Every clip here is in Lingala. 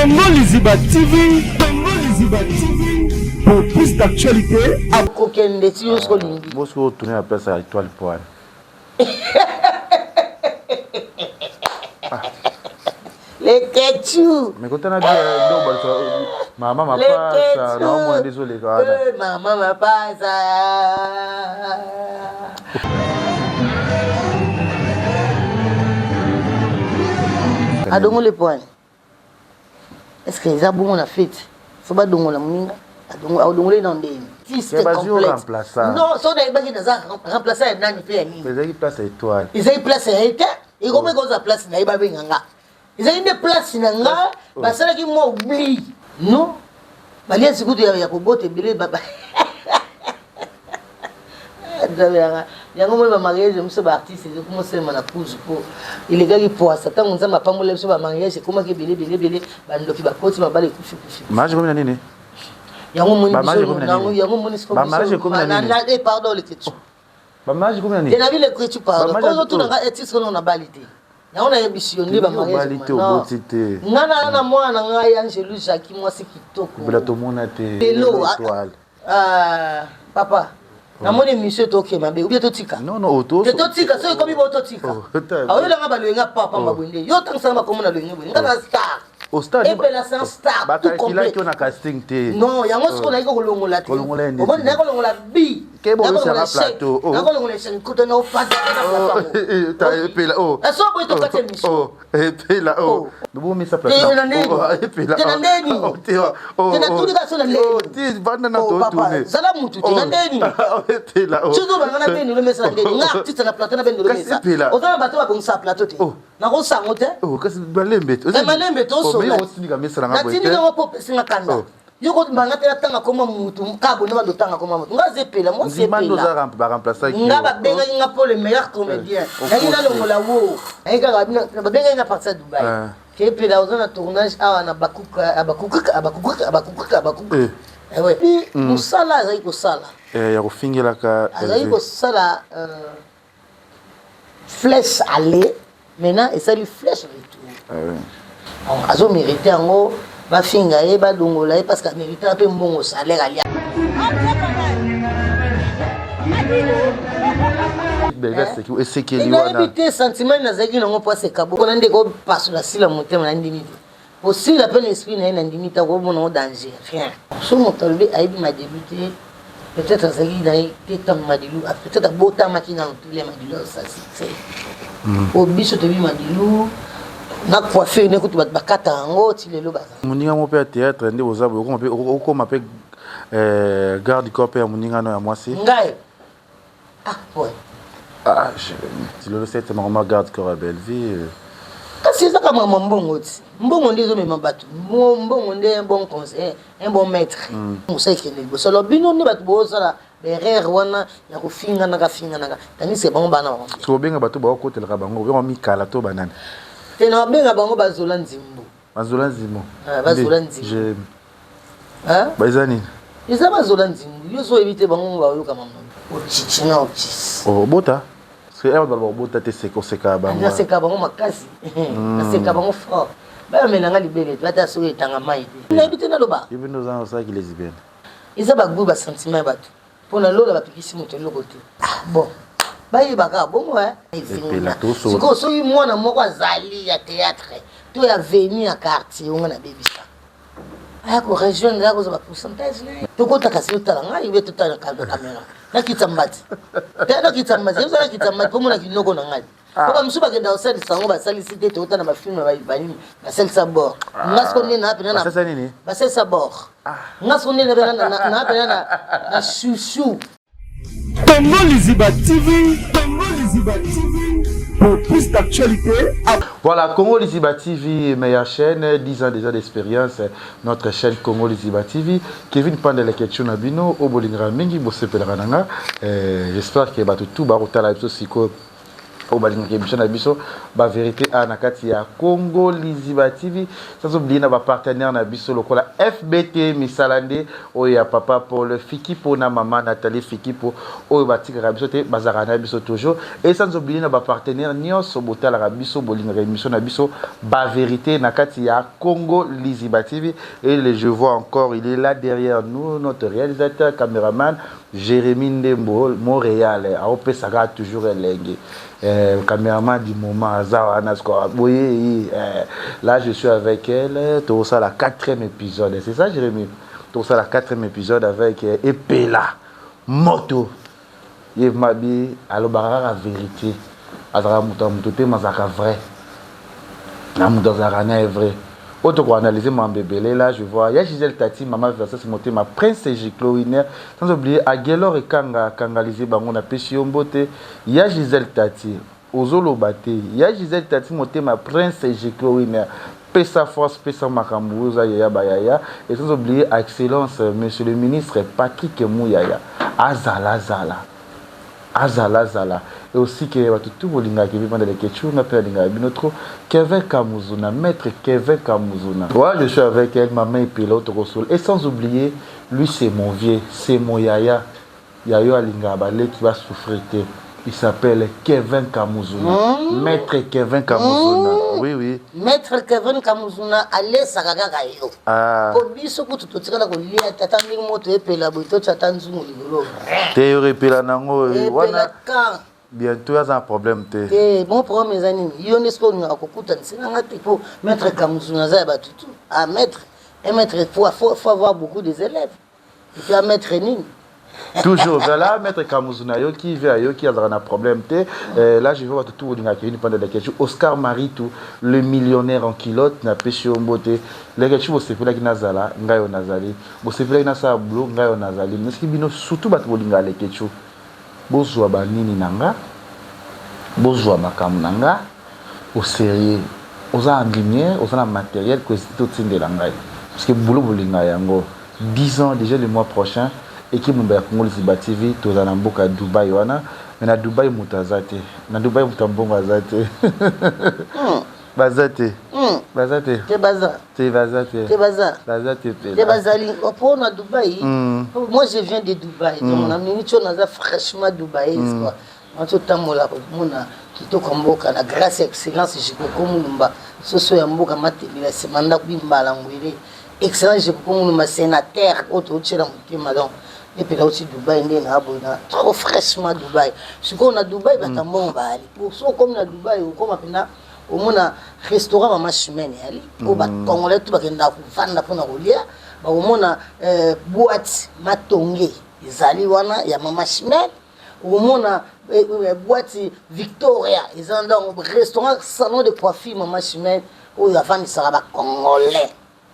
Congo Liziba TV, Congo Liziba TV, pour plus d'actualités. Kokende ti yo soki olingi. Bosco otourne na place ya étoile poane. Leketchou. Mais kotana bien ndo balisa mama mapasa na omona nde ezoleka wana. Eh, mama mapasa. Adongoli poane. Est-ce que eza bongo na fete? Faut badongola moninga adongoli na ndeni. Mais bazwi yo remplaçant. Non, soki nayebaki naza remplaçant ya nani mpe ya nini? Ezalaki place ya étoile. Ezalaki place ya ye te. Ekomi kozala place na ye babenga nga. Ezalaki nde place na nga oh. basalaki mwa oubli. Non. Baliasi kutu ya kobota ebele nzambe yanga yango moni bamariage biso baartiste ezokoma osalema na kuzu mpo elekaki poasa ntango nzambe apambola biso bamariage ekomaki ebele ebele ebele bandoki bakoti mabala ekufi kufi mariage ekomi na nini yango moni yango moni eh, pardon leketsu bamariage ekomi na nini enabi leketsu pardon ozotuna nga etise kono na bali te yango nayebisi yo nde bamariage te oboti te nga na na mwana na ngai angelu jacki mwasi kitoko bela tomona te lelo Ah, papa namoni émission toke mabe obie totika te totika soki ekomi bo totika oh, aoyelanga baloyenga papa oh. maboye nde yo otangisanga bakomo na loyenge boye nga na star epela sans star tout complet na casting te non yango sikoyo oh. nayaki kolongola te omoni nayaki kolongola bi nakolongola chèque nakolongola chèque kuta na ofanda na plateau epela so boye tokati émission epela o bobomisa plateau na ndeni te natuni kaka so na ndeni vanda na totourne zala mutu te na ndeni epela soki obanga na beni olomesa na ndeni nga artiste na plateau na beni olomesa oza na bato babongisa plateau te nakosango te kasi malembe te malembe tosola otindika mesa na nga boye te natindika ngo po opesinga kanda yo ko banga te natanga koma mutu kabo nde bando tanga koma mutu nga zepela moi zepela nga babengaki nga mpo le meilleur comédien eh, naki nalongola wo naki kaka babengaki nga parti ya dubai eh. kepela oza na tournage awa na bakuka abakuka abakuka abakuka abakuka eh. hmm. mosala azalaki kosala ya kofingelaka azalaki kosala euh, flèche aller maintenant esali flèche retour ah oui. donc azo mérite yango bafinga ye balongola ye parce que amérite mpe mbongo salaire alia esekeli wana nayebi te sentiment nazalaki nango mpo aseka bokona ndeko opasola sila motema nandimi te Kosila pe na esprit na ye na ndimi te akomona ngo danger rien. Soki moto alobi ayebi Madilu te peut-être azalaki na ye te ntango Madilu peut-être abotamaki nano te le Madilu azosala succès. Po biso toyebi Madilu na coiffure ne kutu bato bakata yango ti lelo baza. Moninga moko pe ya theatre nde boza boye okoma pe okoma pe garde corps pe ya moninga no ya mwasi. Ngai Ah ouais. Ah, je... Lelo sete makoma garde corps ya Bellevue. Kasi eza kaka makambo mbongo ti. Mbongo nde ezomema bato. Mbongo nde un bon conseil, un bon maître. Mm. Mosala ekende liboso. Alors bino nde bato bozosala berere wana ya kofinganaka finganaka tandis que bango bana bango. Soki obenga bato baokotelaka bango, obenga mikala to banani? Te na babenga bango bazola nzimbu. Bazola nzimbu. Ah, bazola nzimbu. Hein? Ba eza nini? Eza bazola nzimbu. Yo so oyebi te bango bayoka mama. Ochichi na ochisi. Oh, bota. Parce que heure baloba obota te seka oseka bango. Naseka bango makasi. Hmm. Naseka bango fort. Bayamela nga libele te ata soki etanga mai te. Nayebi te naloba. Yo mpe oza osalaki lesbienne. Eza ba goût ba sentiment ya bato. Mpo na lola bapekisi moto eloko te. Ah bon. Bayeba kaka bongo eh. Sikoyo soki mwana moko azali ya théâtre to ya venu ya quartier onga nabebisa. aya ko rejoindre aya kozwa ba pourcentage na ye tokota kasi otala ngai obe totala na kamera nakitisa mbati te nakitisa mbati yebisa nakitisa mbati mpo mona kinoko na ngai ah. po bamosusu bakenda kosalisa yango basalisi te tokota na bafilme banini basalisa bord ah. nga siko nde naa pena basalisa bord ah. nga siko nde naa pena na chouchou Congo Liziba TV, Congo Liziba TV, pour plus d'actualités. Voilà, Congo Liziba TV, meilleure chaîne, 10 ans déjà d'expérience, notre chaîne Congo Liziba TV. Kevin Pandele Ketchuna Bino, Obolingra Mingi, Bosepela Nanga. Euh, j'espère que bato tout barotala biso siko. Oyo balingaka émission na biso ba vérité a na kati ya Congo Liziba TV, sans oublier na ba partenaire na biso lokola FBT misala nde oyo ya papa Paul Fikipo na mama Nathalie Fikipo, oyo batikaka biso te, bazalaka na biso toujours. Et sans oublier na ba partenaire nyonso botalaka biso, bolingaka émission na biso ba vérité na kati ya Congo Liziba TV. Et le, je vois encore, il est là derrière nous, notre réalisateur, caméraman Jérémy Ndembo Montréal, aopesaka toujours elenge, caméraman du moment aza wana boye. Là je suis avec elle, tozosala quatrième épisode, c'est ça Jérémy? Tozosala quatrième épisode avec Epela Moto. Ye mabi alobaka kaka vérité, azalaka moto ya moto te, mazalaka vrai na moto, azalaka na ye vrai. Oyo tokoanalyse mambo ebele. Là je vois ya Gisèle Tati, mama Versace Motema, Prince Giclowiner, sans oublier Agelor Ekanga Kangalize bango. Napesi yo mbote ya Gisèle Tati, ozoloba te. Ya Gisèle Tati Motema, Prince Giclowiner, pesa force, pesa makambo oyo oza yaya bayaya. Et sans oublier excellence monsieur le ministre Patrick Muyaya, azala azala azala azala. Et aussi ke bato tu bolingaka Kevin Pandele Kechu, nga mpe alingaka bino trop. Kevin Kamuzuna, maître Kevin Kamuzuna, ouais, je suis avec elle, maman Epela Otokosol. Et sans oublier, lui c'est mon vieux, c'est mon yaya, yayo alingaka baleki basouffrir te. Il s'appelle Kevin Kamuzuna. Maître Kevin Kamuzuna. Oui. Maître Kevin Kamuzuna alesaka kaka yo. Ah. Po biso kutu totikala kolia tata ndenge moto epela boye, totya ata nzungu likolo. Te, yo epela nango epela wana kan. Bientôt aza na problème te. Te, bon, problème eza nini? Yo nde soki olingaka kokutanisa nanga te, po maître Kamuzuna aza ya bato tu. Ah, maître, un maître, faut avoir beaucoup des élèves. Et puis un maître nini? Toujours voilà, maître Kamuzuna ayoki ve, ayoki, azalaka na problème te. Là je vois bato tu bolingaka Kevin Panda Lekechu, Oscar Maritu, le millionnaire en culotte, napesi yo mbote Lekechu. Bosepelaki nazala ngai oyo nazali, bosepelaki nasala boulot ngai oyo nazali. Soki bino surtout bato bolingaka Lekechu, bozwa banini na nga, bozwa makambo na nga au sérieux. Oza na lumière, oza na matériel, kohésite totindela ngai, parce que boulot bolingaka yango. 10 ans déjà le mois prochain, équipe mobimba ya Congo Liziba TV toza na mboka ya Dubai wana. Mais na Dubai moto aza te, na Dubai moto ya mbongo aza te, baza te, baza te. Te, baza. Te, baza te. Te, baza. Baza te. Te, bazali mpo na Dubai. Moi je viens de Dubai, donc na minute oyo naza fraîchement dubaïs quoi. Nati otambola komona kitoko ya mboka na grâce ya excellence Jikoko Mulumba, soso ya mboka, matebela nsima ndako bimbala ngwele. Excellence Jikoko Mulumba, sénateur oyo totiela motema. Donc epela uti Dubai nde na boye na trop fraîchement Dubai. Sikoyo na Dubai bato mbongo bayali po so okomi na Dubai, okoma mpena omona restaurant Mama Chimene yali oyo bacongolais tu bakendaka kovanda mpona kolia. Bakomona boîte Matonge ezali wana ya Mama Chimene, okomona boîte Victoria eza donc restaurant salon de coiffure Mama Chimene oyo avandisaka bacongolais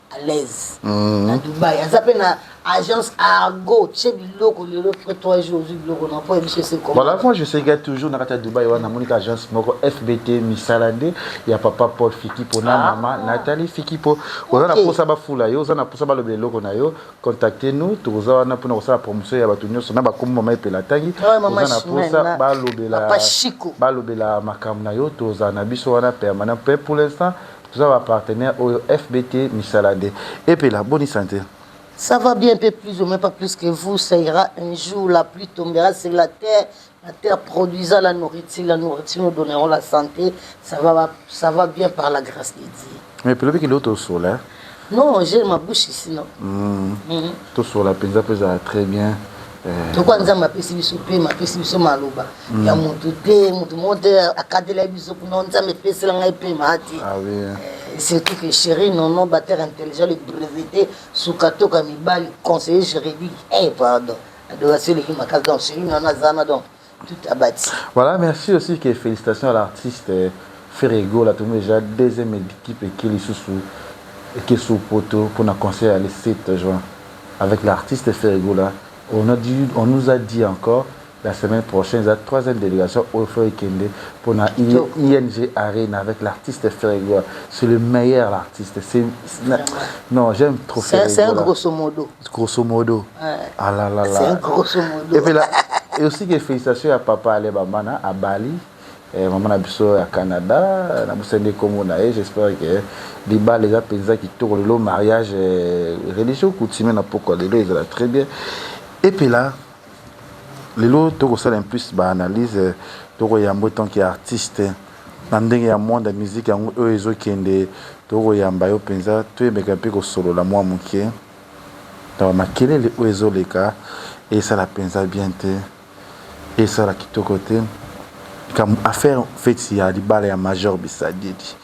à l'aise na Dubai. Aza mpe na agence Argo, tie biloko lelo, après 3 jours ozwi biloko na po yebiso ese. Voilà, moi je sais toujours na kati ya Dubai wana namoniki agence moko FBT misala nde ya papa Paul Fikipo na mama Nathalie Fikipo. Oza na posa bafula yo, oza na posa balobela eloko na yo, contactez nous, toza wana mpona kosala promotion ya bato nyonso na bakombo mama Epela ntangi. Oza na posa balobela balobela makambo na yo, tozala na biso wana permanent. Mpe pour l'instant toza bapartenaire oyo FBT misala nde. Epela, boni santé? Ça va bien, un peu plus ou moins, pas plus que vous. Ça ira un jour, la pluie tombera sur la terre. La terre produisant la nourriture nous donneront la santé. Ça va bien par la grâce de Dieu. Mais peut-être qu'il est au sol, hein? Non, j'ai ma bouche ici, non. Tout sur la penza, ça très bien. Tokwa Nzambe apesi biso mpe apesi biso maloba ya motu te, motu moko te akatela biso kuna. Nzambe epesela ngai pema ati, surtout que chéri nono bater intelligent, le breveté sukatoka mibali, conseiller juridique, eh pardon, adoration eleki makasi. Donc chéri nono azana, donc tout abati. Voilà, merci aussi, que félicitations à l'artiste Ferrego la. Tomi déjà deuxième équipe ekeli susu eke sous poto pour un concert le 7 juin avec l'artiste Ferrego là. On a dit, on nous a dit encore la semaine prochaine, il y a troisième délégation au Kende pour la ING Arena avec l'artiste Ferrego. C'est le meilleur artiste. C'est non, j'aime trop. C'est un grosso modo. Grosso modo. Ouais. Ah là là là. C'est un grosso modo. Et puis là, et aussi que félicitations à papa Ale Bambana à Bali. Eh, mama na biso ya Canada, na bosani nde kombo na ye, j'espère que libala eza mpenza kitoko lelo, mariage eh, religieux coutumier na pokwa lelo ezala très bien. Epela lelo tokosala un plus ba analyse, tokoyamba tant que artiste na ndenge ya monde ya musique yango oyo ezokende, tokoyamba yo mpenza toyebeka mpe kosolola mwa moke na makelele oyo ezoleka, esala mpenza bien te. Esala kitoko te likambo affaire feti ya libala ya major bisadidi.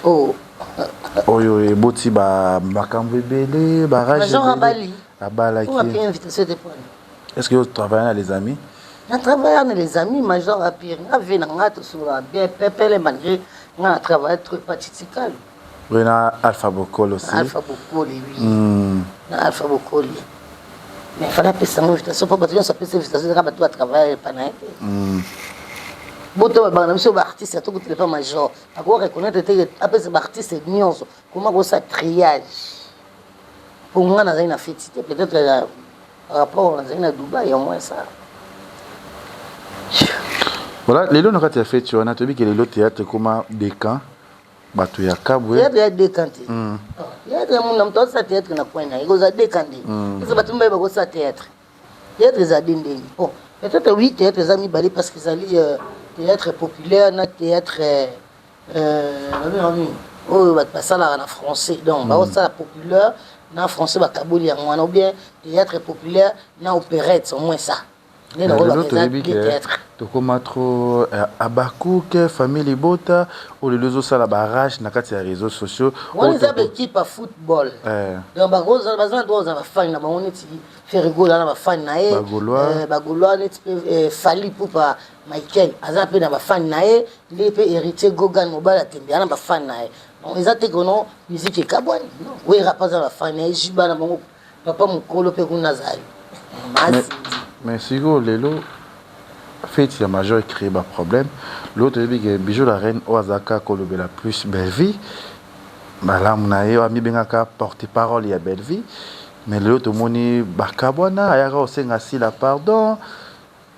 Oh. Oyo eboti ba makambo ebele ba rage. Major abali. Abalaki. Oyo api invitation te pona. Est-ce que vous travaillez na les amis? Na travaille na les amis major apir nga vie na nga tosolola bien pepele malgré nga na travaille trop pas titikal. Oui, na Alpha Bokoli aussi. Alpha Bokoli, oui. Na Alpha Bokoli. Mais fallait apesa yango invitation mpo bato nyonso apesa invitation ezaka bato batravaille epa na ye te. Boto babanga na biso baartiste atokutela epa major akoka reconnaître te apesa baartiste nyonso koma kosala triage mpo nga nazali na feti te peut-être par rapport nazali na Dubaï au moins ça. Voilà, lelo na kati ya feti wana toyebi ke lelo théâtre ekoma décan bato ya Kabwe. Théâtre ya décan te. Théâtre ya muna moto asala théâtre na coin na ye ekozala décan nde. Eza bato mibale bakosala théâtre. Théâtre ezali ndenge. Bon, peut-être oui théâtre eza mibale parce que ezali théâtre populaire na théâtre oyo bato basalaka na français. Donc bakosala populaire na français bakaboli yango wana ou bien théâtre populaire na opérette au moins ça. Nde Mais nakoloba lelo eza toyebi deux ke théâtre. tokoma trop Abakouk, famille Libota, oyo lelo ezosala ba rage na kati ya réseaux sociaux. Wana Oyo eza toko- ba équipe ya football. Eh. Donc baza na droit kozala ba fan na bango neti Ferre Gola na ba fan na ye. Ba Gaulois. Ba Gaulois neti pe Fally Ipupa Michael aza pe na ba fan na ye, nde pe Héritier Gogan mobali ya Tembe aza na ba fan na ye. Donc eza te kono musique ekabwani. Non, Werra pe aza na ba fan na ye, Jiba na bango papa mokolo pe kuna azali. Mais, mais sikoyo lelo feti ya major ecréé ba problème. Lelo toyebi ke Bijou la reine oyo azalaka kolobela plus Bellevue malamu na ye, amibengaka porte-parole ya Bellevue, mais lelo tomoni bakabwana ayaka kosenga Sila pardon,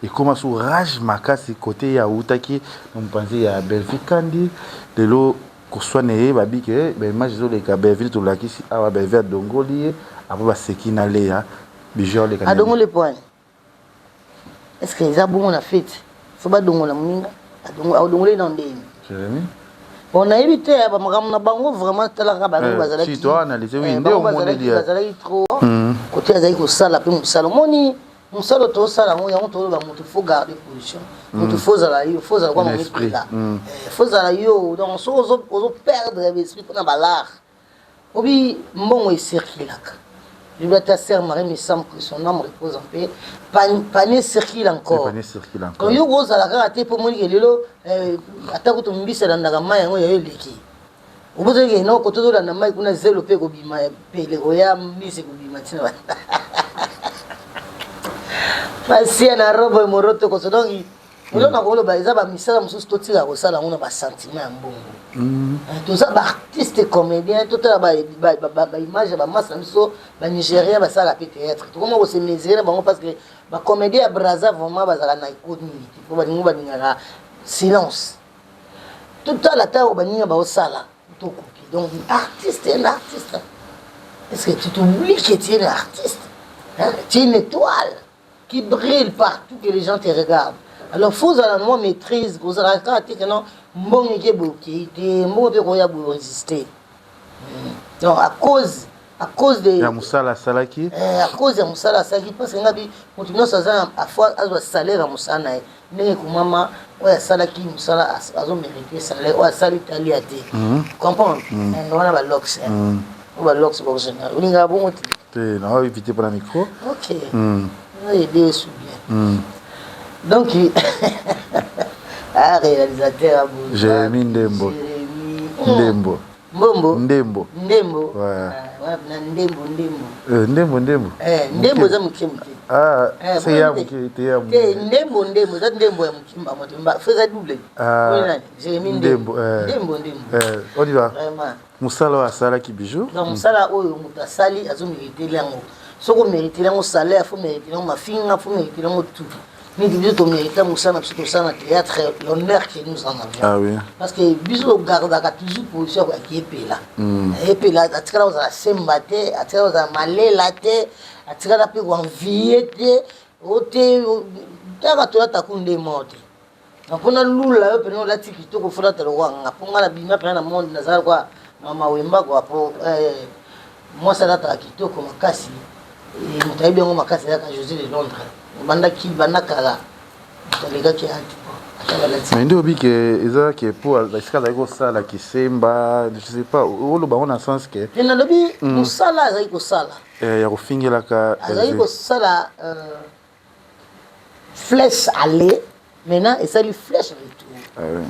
ekoma su rage makasi côté ya awutaki na mopanzi ya Bellevue Kandi. Lelo koswana ye babi ke ba image ezoleka Bellevue tolakisi awa Bellevue adongoli ye apo baseki na Léa Bijou aleka na Adongoli point. Est-ce que eza bongo na fête? Faut badongola moninga, adongoli na ndenge. Jérémy? Bon, nayebi te ba makambo na bango vraiment talaka bango bazalaki. Si toi analyser oui, Eh, nde bango omoneli ya. bazalaki trop. Côté azalaki kosala pe mosala. Omoni mosala tosala yango, yango toloba moto faut garder position. Moto faut zala yo, faut zala kwa Un moto esprit. epela. Eh, faut zala yo. Donc so ozo perdre l'esprit mpona balare. Obi mbongo ecirculaka. Je ta sœur Marie me semble que son âme repose en paix. Panier circule encore. Le panier circule encore. Donc yo kozala kaka te po moni ke lelo, ata kutu mbisa elandaka mai yango ya yo eleki. Obozali ke non, koto tolanda mai kuna zelo pe kobima, pele koya mbisi kobima tina ba. Masia na robo e moroto koso. Donc, lelo na koloba eza ba misala mosusu totika kosala yango na ba sentiment ya mbongo. Toza ba artiste comédien, totala ba image ya ba masse na biso, ba Nigérien basalaka pe théâtre. Tokoma ko se mesurer na bango parce que ba comédien ya Brazza vraiment bazalaka na écho mingi te. Po balingo balingaka silence. Totala ata oyo baninga baosala, tokopi. Donc artiste, un artiste. Est-ce que tu t'oublies que tu es un artiste? Hein? Tu es une étoile qui brille partout, que les gens te regardent. Alors, faut la moi maîtrise, vous avez la carte que non, mbongo ke boki, te mbongo pe koya bo résister. Donc à cause de ya musala salaki. À cause ya musala salaki parce que ngabi mutu nyonso aza na fois azwa salaire ya musala na ye. Ndenge kumama oyo asalaki musala azo mériter salaire oyo asali talia te. Comprendre? Wana ba lox, hein. Oyo ba lox ba général. Olinga bongo te. Te, na oyo éviter pour la micro. OK. Oyo aider su bien. Donc ah réalisateur Abou. Jérémy Ndembo. Jérémy. Ndembo. Mbombo. Ndembo. Ndembo. Ouais. Ah, ouais, na Ndembo, Ndembo. Ndembo, Ndembo. Ndembo eza moke moke. Ah, c'est ya Bon, moke, te ya te, moke. Ndembo, Ndembo, eza Ndembo ya moke, mba moke, mba, faut eza double. Ah, Oyo nani? Jérémy Ndembo. Ndembo, eh. Ndembo, Ndembo. On y va. Vraiment. Musala oyo asalaki bijou. Donc, musala oyo moto asali, azo mériter yango. Soko mériter yango salaire, faut mériter yango mafinga, faut mériter yango tout. Mingi biso tomerita mosala na biso tosala na théâtre, l'honneur que nous en avions. Ah oui. Parce que biso togardaka toujours position ya kiepela. Epela atikala kozala semba te, atikala kozala malela te, atikala mpe koenvie te, o te taka toyata kunde moko te. Na mpona lula yo mpena olati kitoko, folata lokwa nga mpo nga nabima mpena na monde, nazala kwa mama Wemba kwa po mwasi alataka kitoko makasi. Moto ayebi yango makasi ezalaka José de Londres, bandaki banda kala, moto alekaki ate ata balati. Mais nde obi ke eza ke po esika azalaki kosala kisemba, je sais pas, oloba yango na sens ke Te, nalobi mosala azalaki kosala. Ya kofingelaka. Azalaki kosala flèche aller, maintenant esali flèche retour. Ah oui.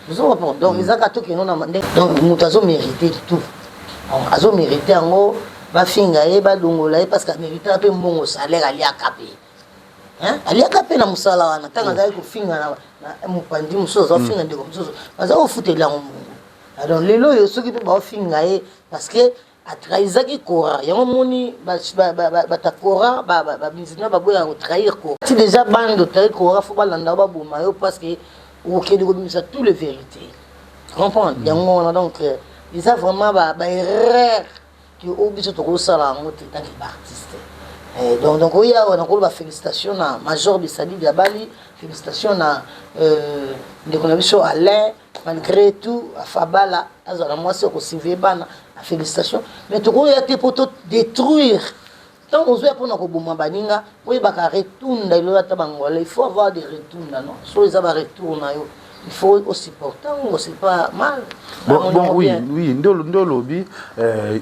Ozo comprendre? Donc ezalaka tokende na ndenge, donc moto azomérite tout, azomérite yango, bafinga ye, balongola ye, parce que amérite mpe mbongo, salaire aliaka mpe. Aliaka mpe na mosala wana. Ntango azalaki kofinga na mopanzi mosusu, azofinga ndeko mosusu, baza kofutela yango mbongo. Alors lelo oyo soki mpe baofinga ye parce que atrahizaki Kora, yango moni bato ya Kora, bamusulman baboyaka kotrahir Kora. Ti déjà bande otrahir Kora, fo balanda yo, baboma yo, parce que okende kobimisa tout le vérité, comprendre yango wana. Donc eza vraiment baerreur ke oyo biso tokosala yango te tant que baartiste. Donc oyo awa nakoloba félicitation na Major Bisadidi Abali, félicitation na ndeko na biso Alain, malgré tout afabala azala mwasi ya kosurveille bana, félicitation. Mais tokoya te mpo todétruire. Ntango ozoya mpona koboma baninga, oyebaka retunda eloyo ata bangola, il faut avoir des retunda, non? So eza baretour na yo, il faut osupporter yango, c'est pas mal. Bon, oui, nde olobi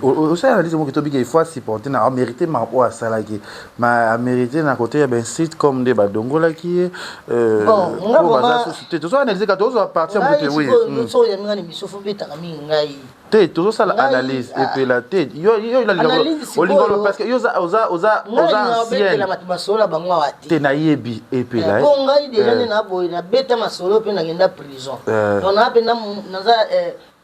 osala analyse moko tobika, il faut asupporter na amérité ma oyo asalaki, ma amérité na côté ya bainsulte comme nde badongolaki ye. Bon, nga baza susu te, tozo analyse kaka, tozozwa partie ya moto te, oui. So oyaminga na émission, fo betaka mingi ngai. Te, tozosala analyse epela te, yo olinga parce que yo oza ancienne. Bato masolo na bango awa te. Te, nayebi epela. Mpo ngai déjà nde na boye nabeta masolo mpe nakenda prison, donc naa mpenza naza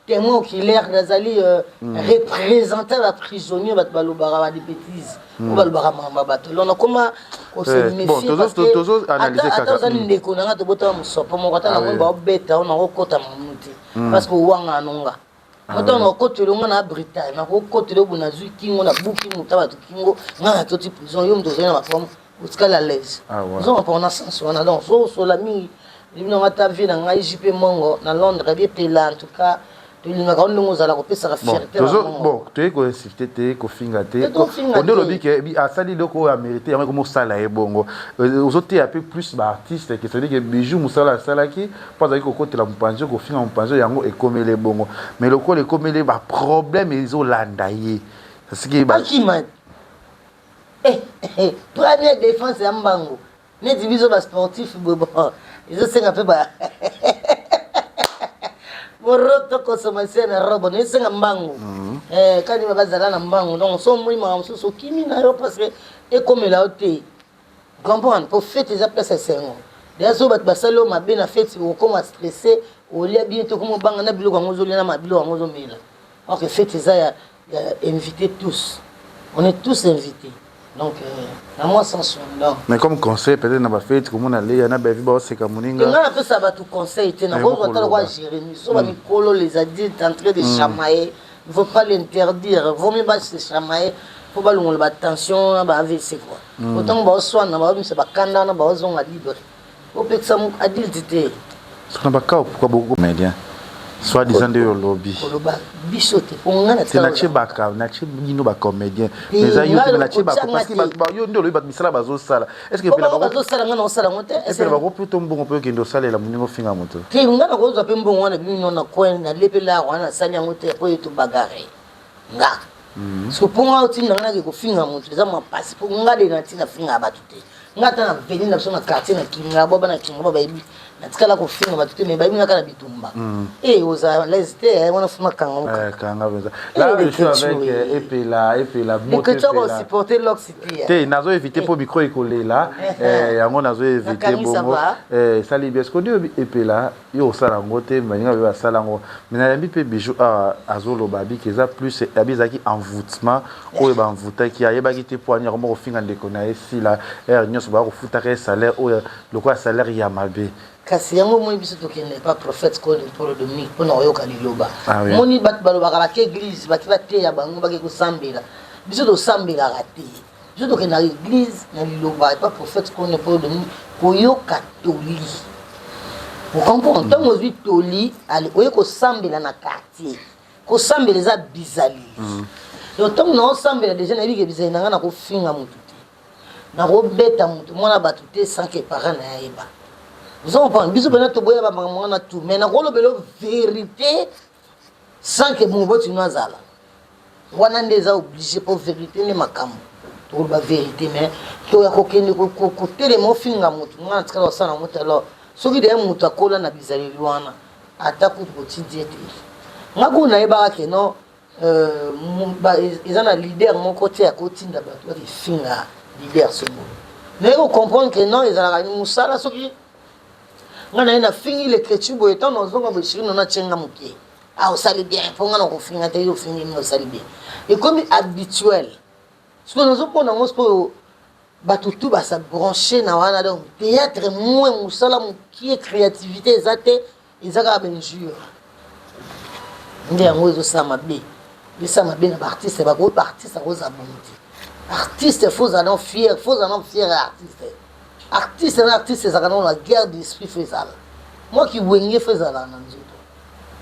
témoin oculaire, nazali représentant baprisonnier. Bato balobaka ba des bêtises oyo balobaka makambo ya bato, donc nakoma kose méfier parce que ata ozali ndeko na nga, tobotama mosopo moko, ata namoni baobeta o nakokota mamu te, parce que owanga nonga moto nakokotela nga na Bretagne, nakokotela oyo nazwi kingo, nabuki moto bato kingo, nga nakoti prison, yo moto ozali na maforme, otikali à l'aise. Ozonga mpona sens wana. Donc so osola mingi libinanga, ata vie na ngai JP Mongo na Londres biepela. En tout cas tolingaka o ndenge ozala kopesaka fierté. Bon, toyei koinsulte te, kofinga te. Onde olobi ke asali eloko oyo amérité, yango ekomosala ye bongo. Ozoteya mpe plus baartiste ke c'est-à-dire ke Bijou mosala asalaki mpo azalaki kokotela mopanzi, kofinga mopanzi, yango ekomeli bongo. Mais lokola ekomeli, baproblème ezolanda ye. Akima première défense ya mbango neti biso basportif boye. Bon, ezosenga mpe boroto consommation na robo, esenga mbangu kani bazala na mbangu. Donc so omoni makambo mosusu, okimi na yo parce que ekomela yo te, comprendre? Po fête eza place ya esengo. Deja so bato basali oyo mabe na fête, okoma stressé, olia bien te, okoma obanga na biloko yango ozolia na biloko yango ozomela. Or que fête eza ya invité tous, on est tous invités. Donc na mwa sens donc. Mais comme conseil peut-être na bafete, komona Leya na Bevi baoseka moninga. Nga napesa bato conseil te, nakozwa tala kwa Jérémie. So bamikolo, les adultes en train de chamailler, il faut pas l'interdire, vaut mieux base chamailler mpo balongola batension na ba AVC quoi. Otango baoswana, baomisa bakanda wana, baozonga libre. Opekisa adulte te. Soki na bakao, pourquoi beaucoup comédien soit disant nde oyo olobi? Koloba biso te, mpo nga te natie baka, natie bino bacomédien, mais eza yo te, natie bako parce que yo nde olobi bato misala bazosala. Est ce que bazosala, nga na osala yango te. Epela bako plutôt mbongo mpe okende osalela moninga, ofinga moto. Te, nga na kozwa mpe mbongo wana bino na coin nalepela wana, nasali yango te po ye tobagare nga. Parce que mpo nga otinda nga nake kofinga moto, eza mwa mpasi, mpo nga de na ntina finga bato te. Nga ata na veni na biso na quartier na Kingabwa, bana Kingabwa bayebi. Natikala kofinga bato te, mais bayebi nga kaka na bitumba. Eh, oza l'aise te, eh, wana fuma kanga. Eh, kanga penza. Là, je suis avec Epela, Epela, moto Epela. Supporter l'ox te. Te, nazo éviter po micro ekolela. Eh, yango nazo éviter bongo. Eh, sali bien. Ce qu'on dit Epela, yo osala yango te, baninga be basala yango. Mais nayambi pe bijou awa azoloba abi ke eza plus abi ezalaki envoûtement oyo ba envoûtaki, ayebaki te po ani akoma kofinga ndeko na ye Sila heure nyonso baya kofutaka ye salaire oyo lokola salaire ya mabe. Kasi yango omoni biso tokende epa prophète Claude Mpolo Dominique pona koyoka liloba. Ah oui. Omoni bato balobaka bake église bake bateya bango bake kosambela. Biso tosambelaka te. Biso tokendaka église na liloba epa prophète Claude Mpolo Dominique koyoka toli. Ocomprendre? Ntango ozwi toli, ale oye kosambela na quartier. Kosambela eza bizaleli. Donc ntango naosambela deja nayebi ke bizaleli na ngai nakofinga motu te. Nakobeta motu mwana bato te sans que parent na ye ayeba. Ozo comprendre? Biso pena toboya ba makambo wana tout, mais nakolobela vérité sans que moboti no azala. Wana nde eza obligé po vérité nde makambo. Tokoloba vérité mais toya kokende kotelema ofinga motu nga natikala kosala yango te. Alors soki deya motu akola na bizaleli wana ata kutu kotindi ye te. Nga kutu nayebaka ke non, eza na leader moko te akotinda bato bakefinga leader songolo. Naye kocomprendre ke non, ezalaka mosala. Soki nga naye nafingi le chrétien boye, ntango nazonga boye shiri nona atyenga moke, ah osali bien, mpo nga na kofinga te, yo ofingi nga osali bien, ekomi habituel. Sikoyo nazomona yango sikoyo bato tu basa branché na wana, donc théâtre moins mosala mokie, créativité eza te, eza kaka bainjure nde yango ezosala mabe, esala mabe na baartiste. Bako baartiste akozala bongo te. Artiste faut ozala nano fier, faut ozala nano fier ya artiste. Artiste na artiste ezalaka nano na guerre d'esprit, faut ezala mwa kiwenge, faut ezala na nzoto.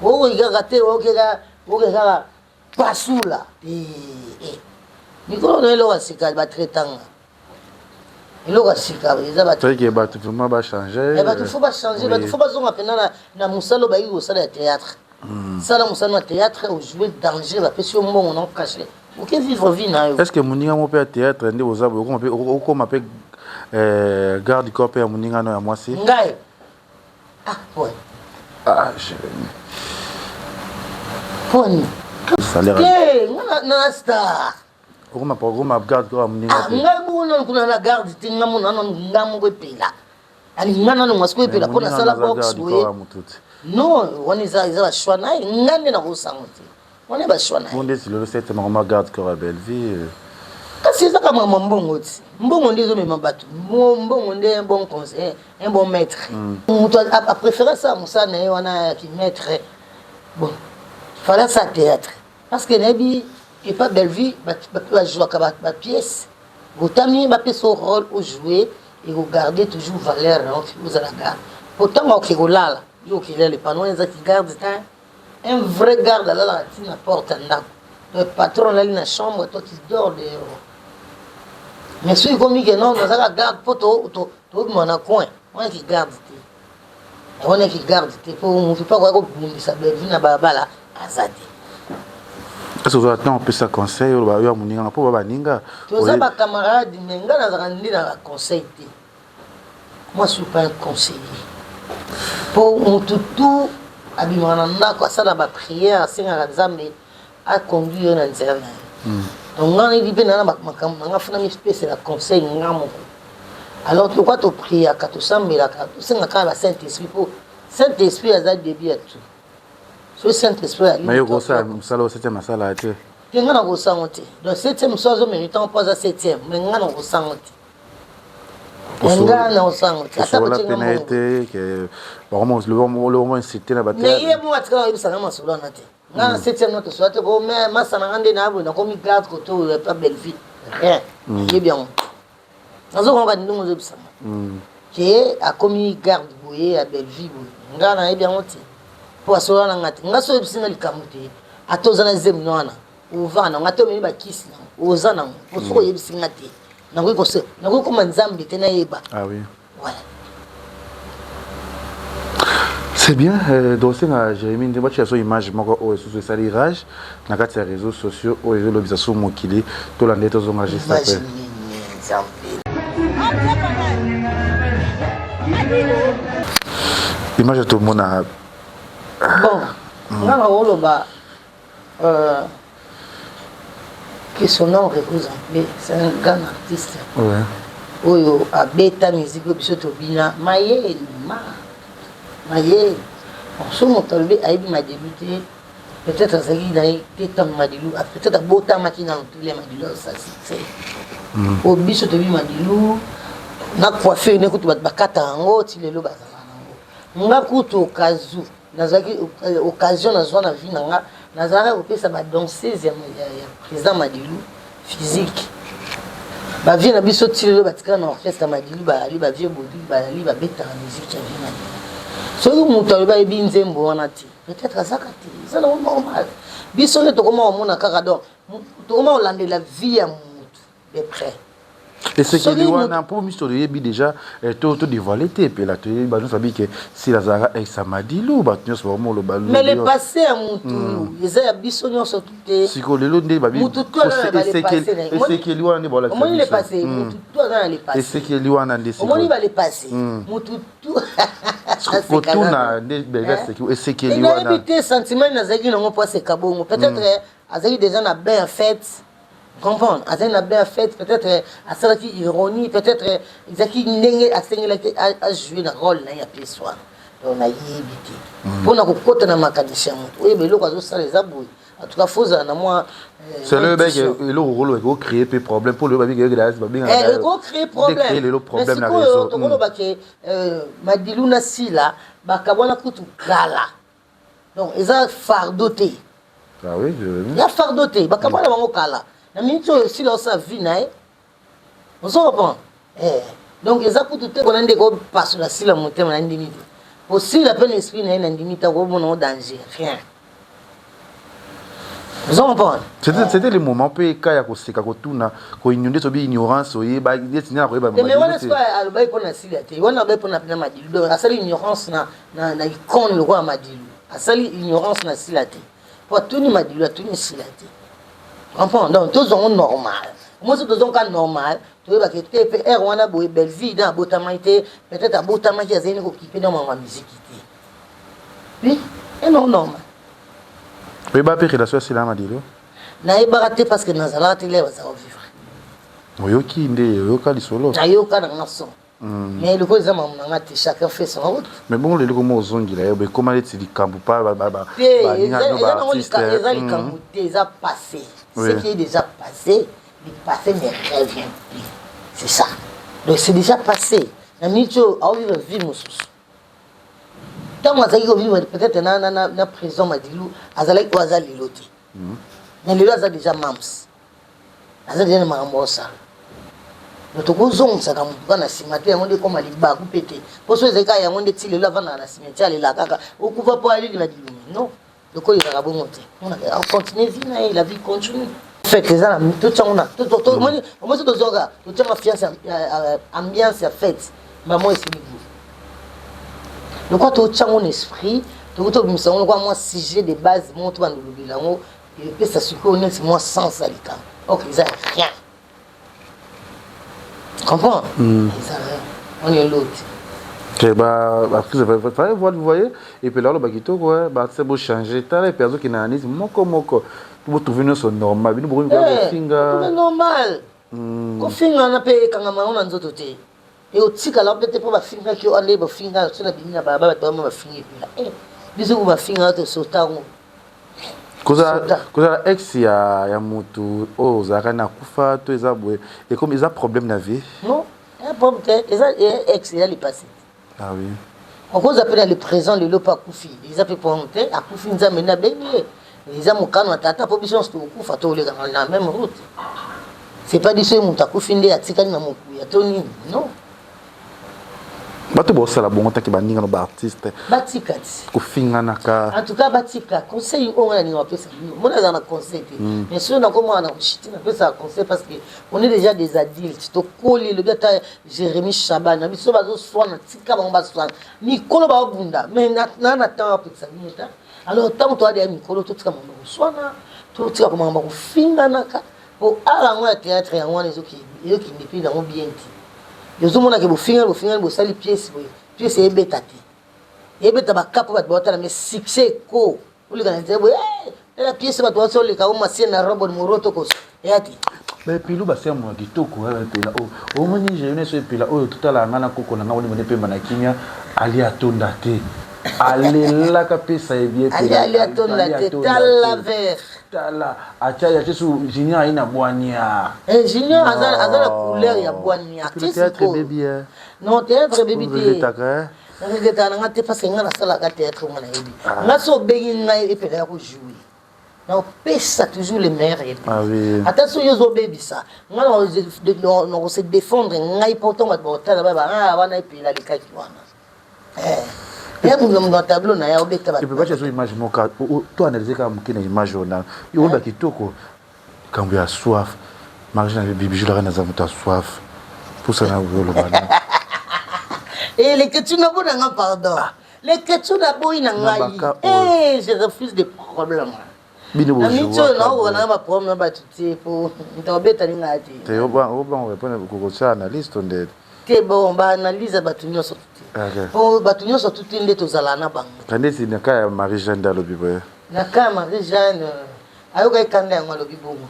Okoki kaka te okeka oke kaka pasula te. Mikolo na eloko ya sika batraitanga eloko ya sika eza bato bato vraiment bachange. Bato faut bachange, bato faut bazonga mpena na mosala oyo bayiki kosala ya théâtre. Sala mosala na théâtre, ojoue danger, bapesi yo mbongo na okache, oke vivre vie na yo. Est ce que moninga moko mpe ya théâtre nde oza boye, okoma mpe garde corps mpe ya moninga no ya mwasi? Ngai ah ouais. Ah Jérémy, poni te nga na star. Okoma garde corps ya moninga te? Ngai bongo nanu kuna na garde te, nga mona nanu nga moko epela alinga nanu mwasi ko epela mpo nasala box boye. Non, wana eza bachoix na ye, nga nde nakosango te, wana bachoix na ye. Nde lelo sete makoma garde corps ya Bellevue. Kasi eza kaka makambo mbongo ti, mbongo nde ezomema bato, mbongo nde un bon conseil, un bon maître. Moto apréféré asala mosala na ye wana ya kimaître, bon fallait asala théâtre parce que nayebi epa Bellevue bajouaka bapièce, botami bapesa rôle ojoue, ekogarde toujours valeur na ozala garde po ntango oke kolala yo okelela epano wana ezaki garde te. Un vrai garde alalaka ntina porte ya ndako, donc patron alali na chambre, toi tu dors dehors. Mais soki ekomi ke non, nazalaka garde mpo tobima na coin wana, ki garde te, wana ki garde te, mpo motu mpe akoya kobundisa Bellevue na balabala aza te. Est-ce que ozwa ntango opesa conseil oyo ya moninga mpo ba baninga? Toza bacamarade, mais nga nazalaka nde na baconseil te. Moi je suis pas un conseiller, mpo motu tu abimaka na ndako asala baprière, asengaka Nzambe aconduire ye na nzela na ye. Donc nga nayebi mpe naa na makambo na nga, funa mipesela conseil nga moko. Alors lokwa topriaka, tosambelaka, tosengaka kaka ba saint esprit, mpo saint esprit aza début ya tout. Soki saint esprit ali, mais okosala mosala oyo septième asala te? Te, nga na kosango te. Donc septième so azo méritant mpo aza septième, mais nga na kosango te, nga na kosango te. Ata mpe na ye te ke bakoma insulté na bato. Mais ye mo atikala koyebisanga masolo wana te. Nga na septième no tosola te ko masa na nga nde na boye nakomi garde kote oyo epa Bellevue, rien. Yebi yango, nazokonga ndenge ozobisanga ke akomi garde boye ya Bellevue boye, nga nayebi yango te mpo asola na nga te. Nga so oyebisi nga likambo te, ata oza na zemi wana ova nango, ata omemi bakisi nango oza nango, po soki oyebisi nga te, nakoki koma Nzambe te nayeba. Ah oui. Voilà. C'est bien, donc na Jérémie nde batia so image moko oyo susu esali rage na kati ya réseaux sociaux oyo ezolobisa so mokili. Tolanda ye, tozonga juste après. Image tomona. Bon, nga na koloba que son nom repose en paix, c'est un grand artiste. Oyo abeta musique oyo biso tobina mayele ma mayele. So moto alobi ayebi Madilu te, peut-être azalaki na ye te ntango Madilu, peut-être abotamaki nano tole Madilu azosa succès. Oyo biso toyebi Madilu na coiffure ne kutu bato bakata yango ti lelo bazala nango. Nga kutu okazu nazalaki occasion nazwa na vie na nga, nazalaka kopesa badanseuse ya président Madilu physique. Bavieux na biso ti lelo batikala na orchestre Madilu, bazali bavieux bodi, bazali babetaka musique ya vieux Madilu. Soki moto alobi ayebi nzembo wana te, peut-être azaka te, eza nango normal. Biso nde tokoma komona kaka, donc tokoma kolandela vie ya motu de près. Esekeli wana mpo miso toyebi déjà, to dévoile te. Epela toyebi, bato nyonso babi ke Sila azalaka ex ya Madilu, bato nyonso bakomoloba. Mais le passé ya mutu eza ya biso nyonso te. Sikoyo lelo nde babi Mutu to aza na le passé na ye. Esekeli wana nde baolakisa Omoni le biso. passé, mutu to aza na le passé. Esekeli wana nde Omoni ba le passé, mutu tu kotuna nde bebe esekeli nayebi wana. Te, sentiment nazalaki nango mpo aseka bongo, peut-être azalaki déjà na bain ya fête, comprendre, azali na bain ya fête, peut-être asalaki ironie, peut-être ezalaki ndenge asengelaki ajouer na rôle na ye ya pièce wana. Donc nayebi te mpona kokɔta na makanisi ya moto oyeba eloko azosala eza boye. En tout cas, faut ozala na mwa C'est le bec eloko koloba ekocréer mpe problème mpo lelo babiki babengaka Ekocréer problème. Lelo problème na Sikoyo réseau. tokoloba ke Madilu na Sila bakabwana kutu kala, donc eza fardeau te. Ah oui, je... Ya fardeau te, bakabwana bango kala. Na miniti oyo Sila osala vie na ye, ozo comprendre. Donc eza kutu te kona ndeko opasola Sila motema na ndimi te, po Sila mpe na esprit na ye na ndimi te akomona o danger, rien, ozo comprendre. C'était le moment mpe ka ya koseka, kotuna koigno nde sobi ignorance oyeba neti nde na koyeba. Te, mais wana sikoyo alobaki mpo na Sila te, wana alobaki mpo na pena Madilu. Donc asali ignorance na icône lokola Madilu, asali ignorance na Sila te, po atuni Madilu, atuni Sila te, comprendre. Donc tozwango normal, moso tozwango ka normal, toyebaka te mpe aire wana boye Belleville na abotamaki te, peut-être abotamaki azali ni kokipe na mama miziki te. Oui, e non, normal. Oyeba mpe relation ya Sila na Madilu? Nayebaka te parce que nazalaka te lere bazala vivre. Oyoki nde, oyoka lisolo? Nayoka nanga son, mais eloko eza mamu nanga te, chacun fait son route. Mais bongo lelo komo ozongela ye ekóma neti likambo pa Te, eza nango eza likambo te, eza passé. Ce qui est déjà passé, le passé ne revient plus, c'est ça. Donc c'est déjà passé. Na miniti oyo aovivre vie mosusu. Ntango azalaki kovivre peut-être na président Madilu, azalaki oyo aza lelo te, mais lelo aza déjà mams, aza déjà na makambo osala. Donc tokozongisaka motu kaka na nsima te, yango nde ekóma libaku mpe te, mpo so ezali kaka yango nde ti lelo avandaka na cimetière, alela kaka okufa mpo aleli Madilu. Non, lokola ezalaka bongo te, acontinue vie na ye, la vie continue. Fête eza na totiango na omosi, tozwaka totianga fiance, ambiance ya fête bamo esili boye. Lokwa totiango na esprit, tokoki tobimisa yango lokwa mwa sujet de base moko to bandolobela yango, epesa sikoyo neti mwa sens ya likambo. Ok, eza rien, comprend, eza rien, on est l'autre. Te, baartiste, fallait voir, vous voyez. Et puis là oloba kitoko, baartiste bochange, tala, et puis azokende na neti moko moko, botrouve nyonso normal, bino bokomi koya kofinga. Normal, kofingana mpe ekangama yango na nzoto te, eotikala mpe te, mpo bafingaki yo nde bafinga so na bimi na balabala, bato bama bafingi epela biso ko bafinga tosotango. Kozala ex ya motu oyo ozalaka na akufa to eza boye, ekomi eza problème na vie? Non, problème te, eza ex, eza le passé. Ah oui. Okoza mpe na le présent lelo mpe akufi, eza mpe problème te. Akufi, Nzambe nde abengi ye, eza mokano ya tata, mpo biso nyonso tokokufa, toleka na même route. C'est pas dit soki moto akufi nde atikali na mokuya to nini, non. Bato bosala bongo taki baninga no baartiste. Batika ti. Kofinganaka. En tout cas batika. Conseil oyo nga nalinga bapesa bino, mona aza na conseil te, mais soki nakomona na koshite, napesaka conseil parce que on est déjà des adultes, tokoli. Elobi ata Jérémi Chaban na biso, bazoswana, tika bango baswana, mikolo babunda, mais na na ntango apekisa bino ta. Alors ntango toadeya mikolo, totika makambo koswana, totika makambo kofinganaka, po art yango ya théâtre yango wana ezokende mpe nango bien te. Ozomonake bofingani, bofingani, bosali pièce boye, pièce eyebeta te. Ebeta ba kapo bato baotala mais succès eko oleka na nzela boye eh, tala pièce bato baso oleka o masie na robe moroto koso eya te. Ba epilu basemo ya kitoko ya epela oyo omoni jeunesse oyo epela oyo totala nga na koko na nga olimo nde pemba na kimia ali atonda te alelaka pesa ye bien Ali ali atonda te tala vert. Tala atia ya su junior aye na bwania. Eh junior aza aza na couleur ya bwania. Théâtre baby eh. Non théâtre baby te. Na regrettaka na nga te parce que nga nasalaka théâtre nga nayebi. Ah. Nga so obengi ngai epela ya ko jouer. Nakopesa toujours le meilleur epe. Ah oui. Ata soki ozobebisa nga nakose défendre ngai mpo ntango bato bakotala ba ah wana epela alekaki wana. Eh. Ya moto na tableau na ye obeta bato. Epe batia so image moko to analyser kaka moke na image wana. Yo oyo kitoko kambo ya soif. Marie na bibi julaka naza moto ya soif. Pusa na oloba na. Eh leketshou na bona nga pardon. Leketshou na boyi na ngai. Eh je refuse des problèmes. Bino bo joue. Na oyo na ba problème na bato te po moto abeta ni ngai te. Te oba oba répondre kokotia analyse to nde. Te bon ba analyse bato nyonso te. Po bato nyonso tout nde tozala na bango. Kandesi na cas ya Marie Jeanne alobi boye. Na cas ya Marie Jeanne ayokaki kanda yango alobi bongo.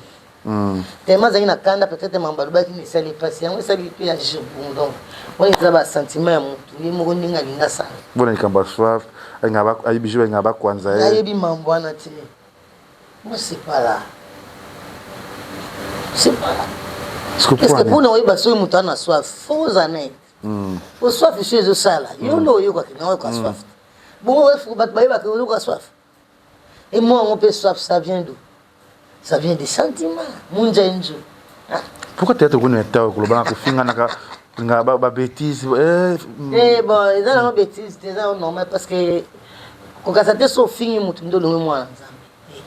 Tellement azalaki na kanda peut-être makambo alobaki na esali mpasi yango esali mpe agir bongo donc wana eza basentiment ya motu ye moko ndenge alingi asala. Bona likambo ya soif ayebi jour alingaka bakwanza ye. Nayebi mambo wana te. Moi c'est pas là. C'est pas là. Parce que mpona oyeba soki moto ana soif fo oza net. Po soif so ezosala yo nde oyokaki na oyoka soif. Bongo bato bayebaka oyoka soif. Et moi, on peut soif, ça vient d'où? Ça vient des sentiments. Munja nzu. Ah. Pourquoi théâtre kuna ta koloba kofinga naka nga ba, ba bêtise eh, eh bon, eza nango bêtise te, eza normal parce que kokasa te so ofingi motu nde olongi mwana Nzambe.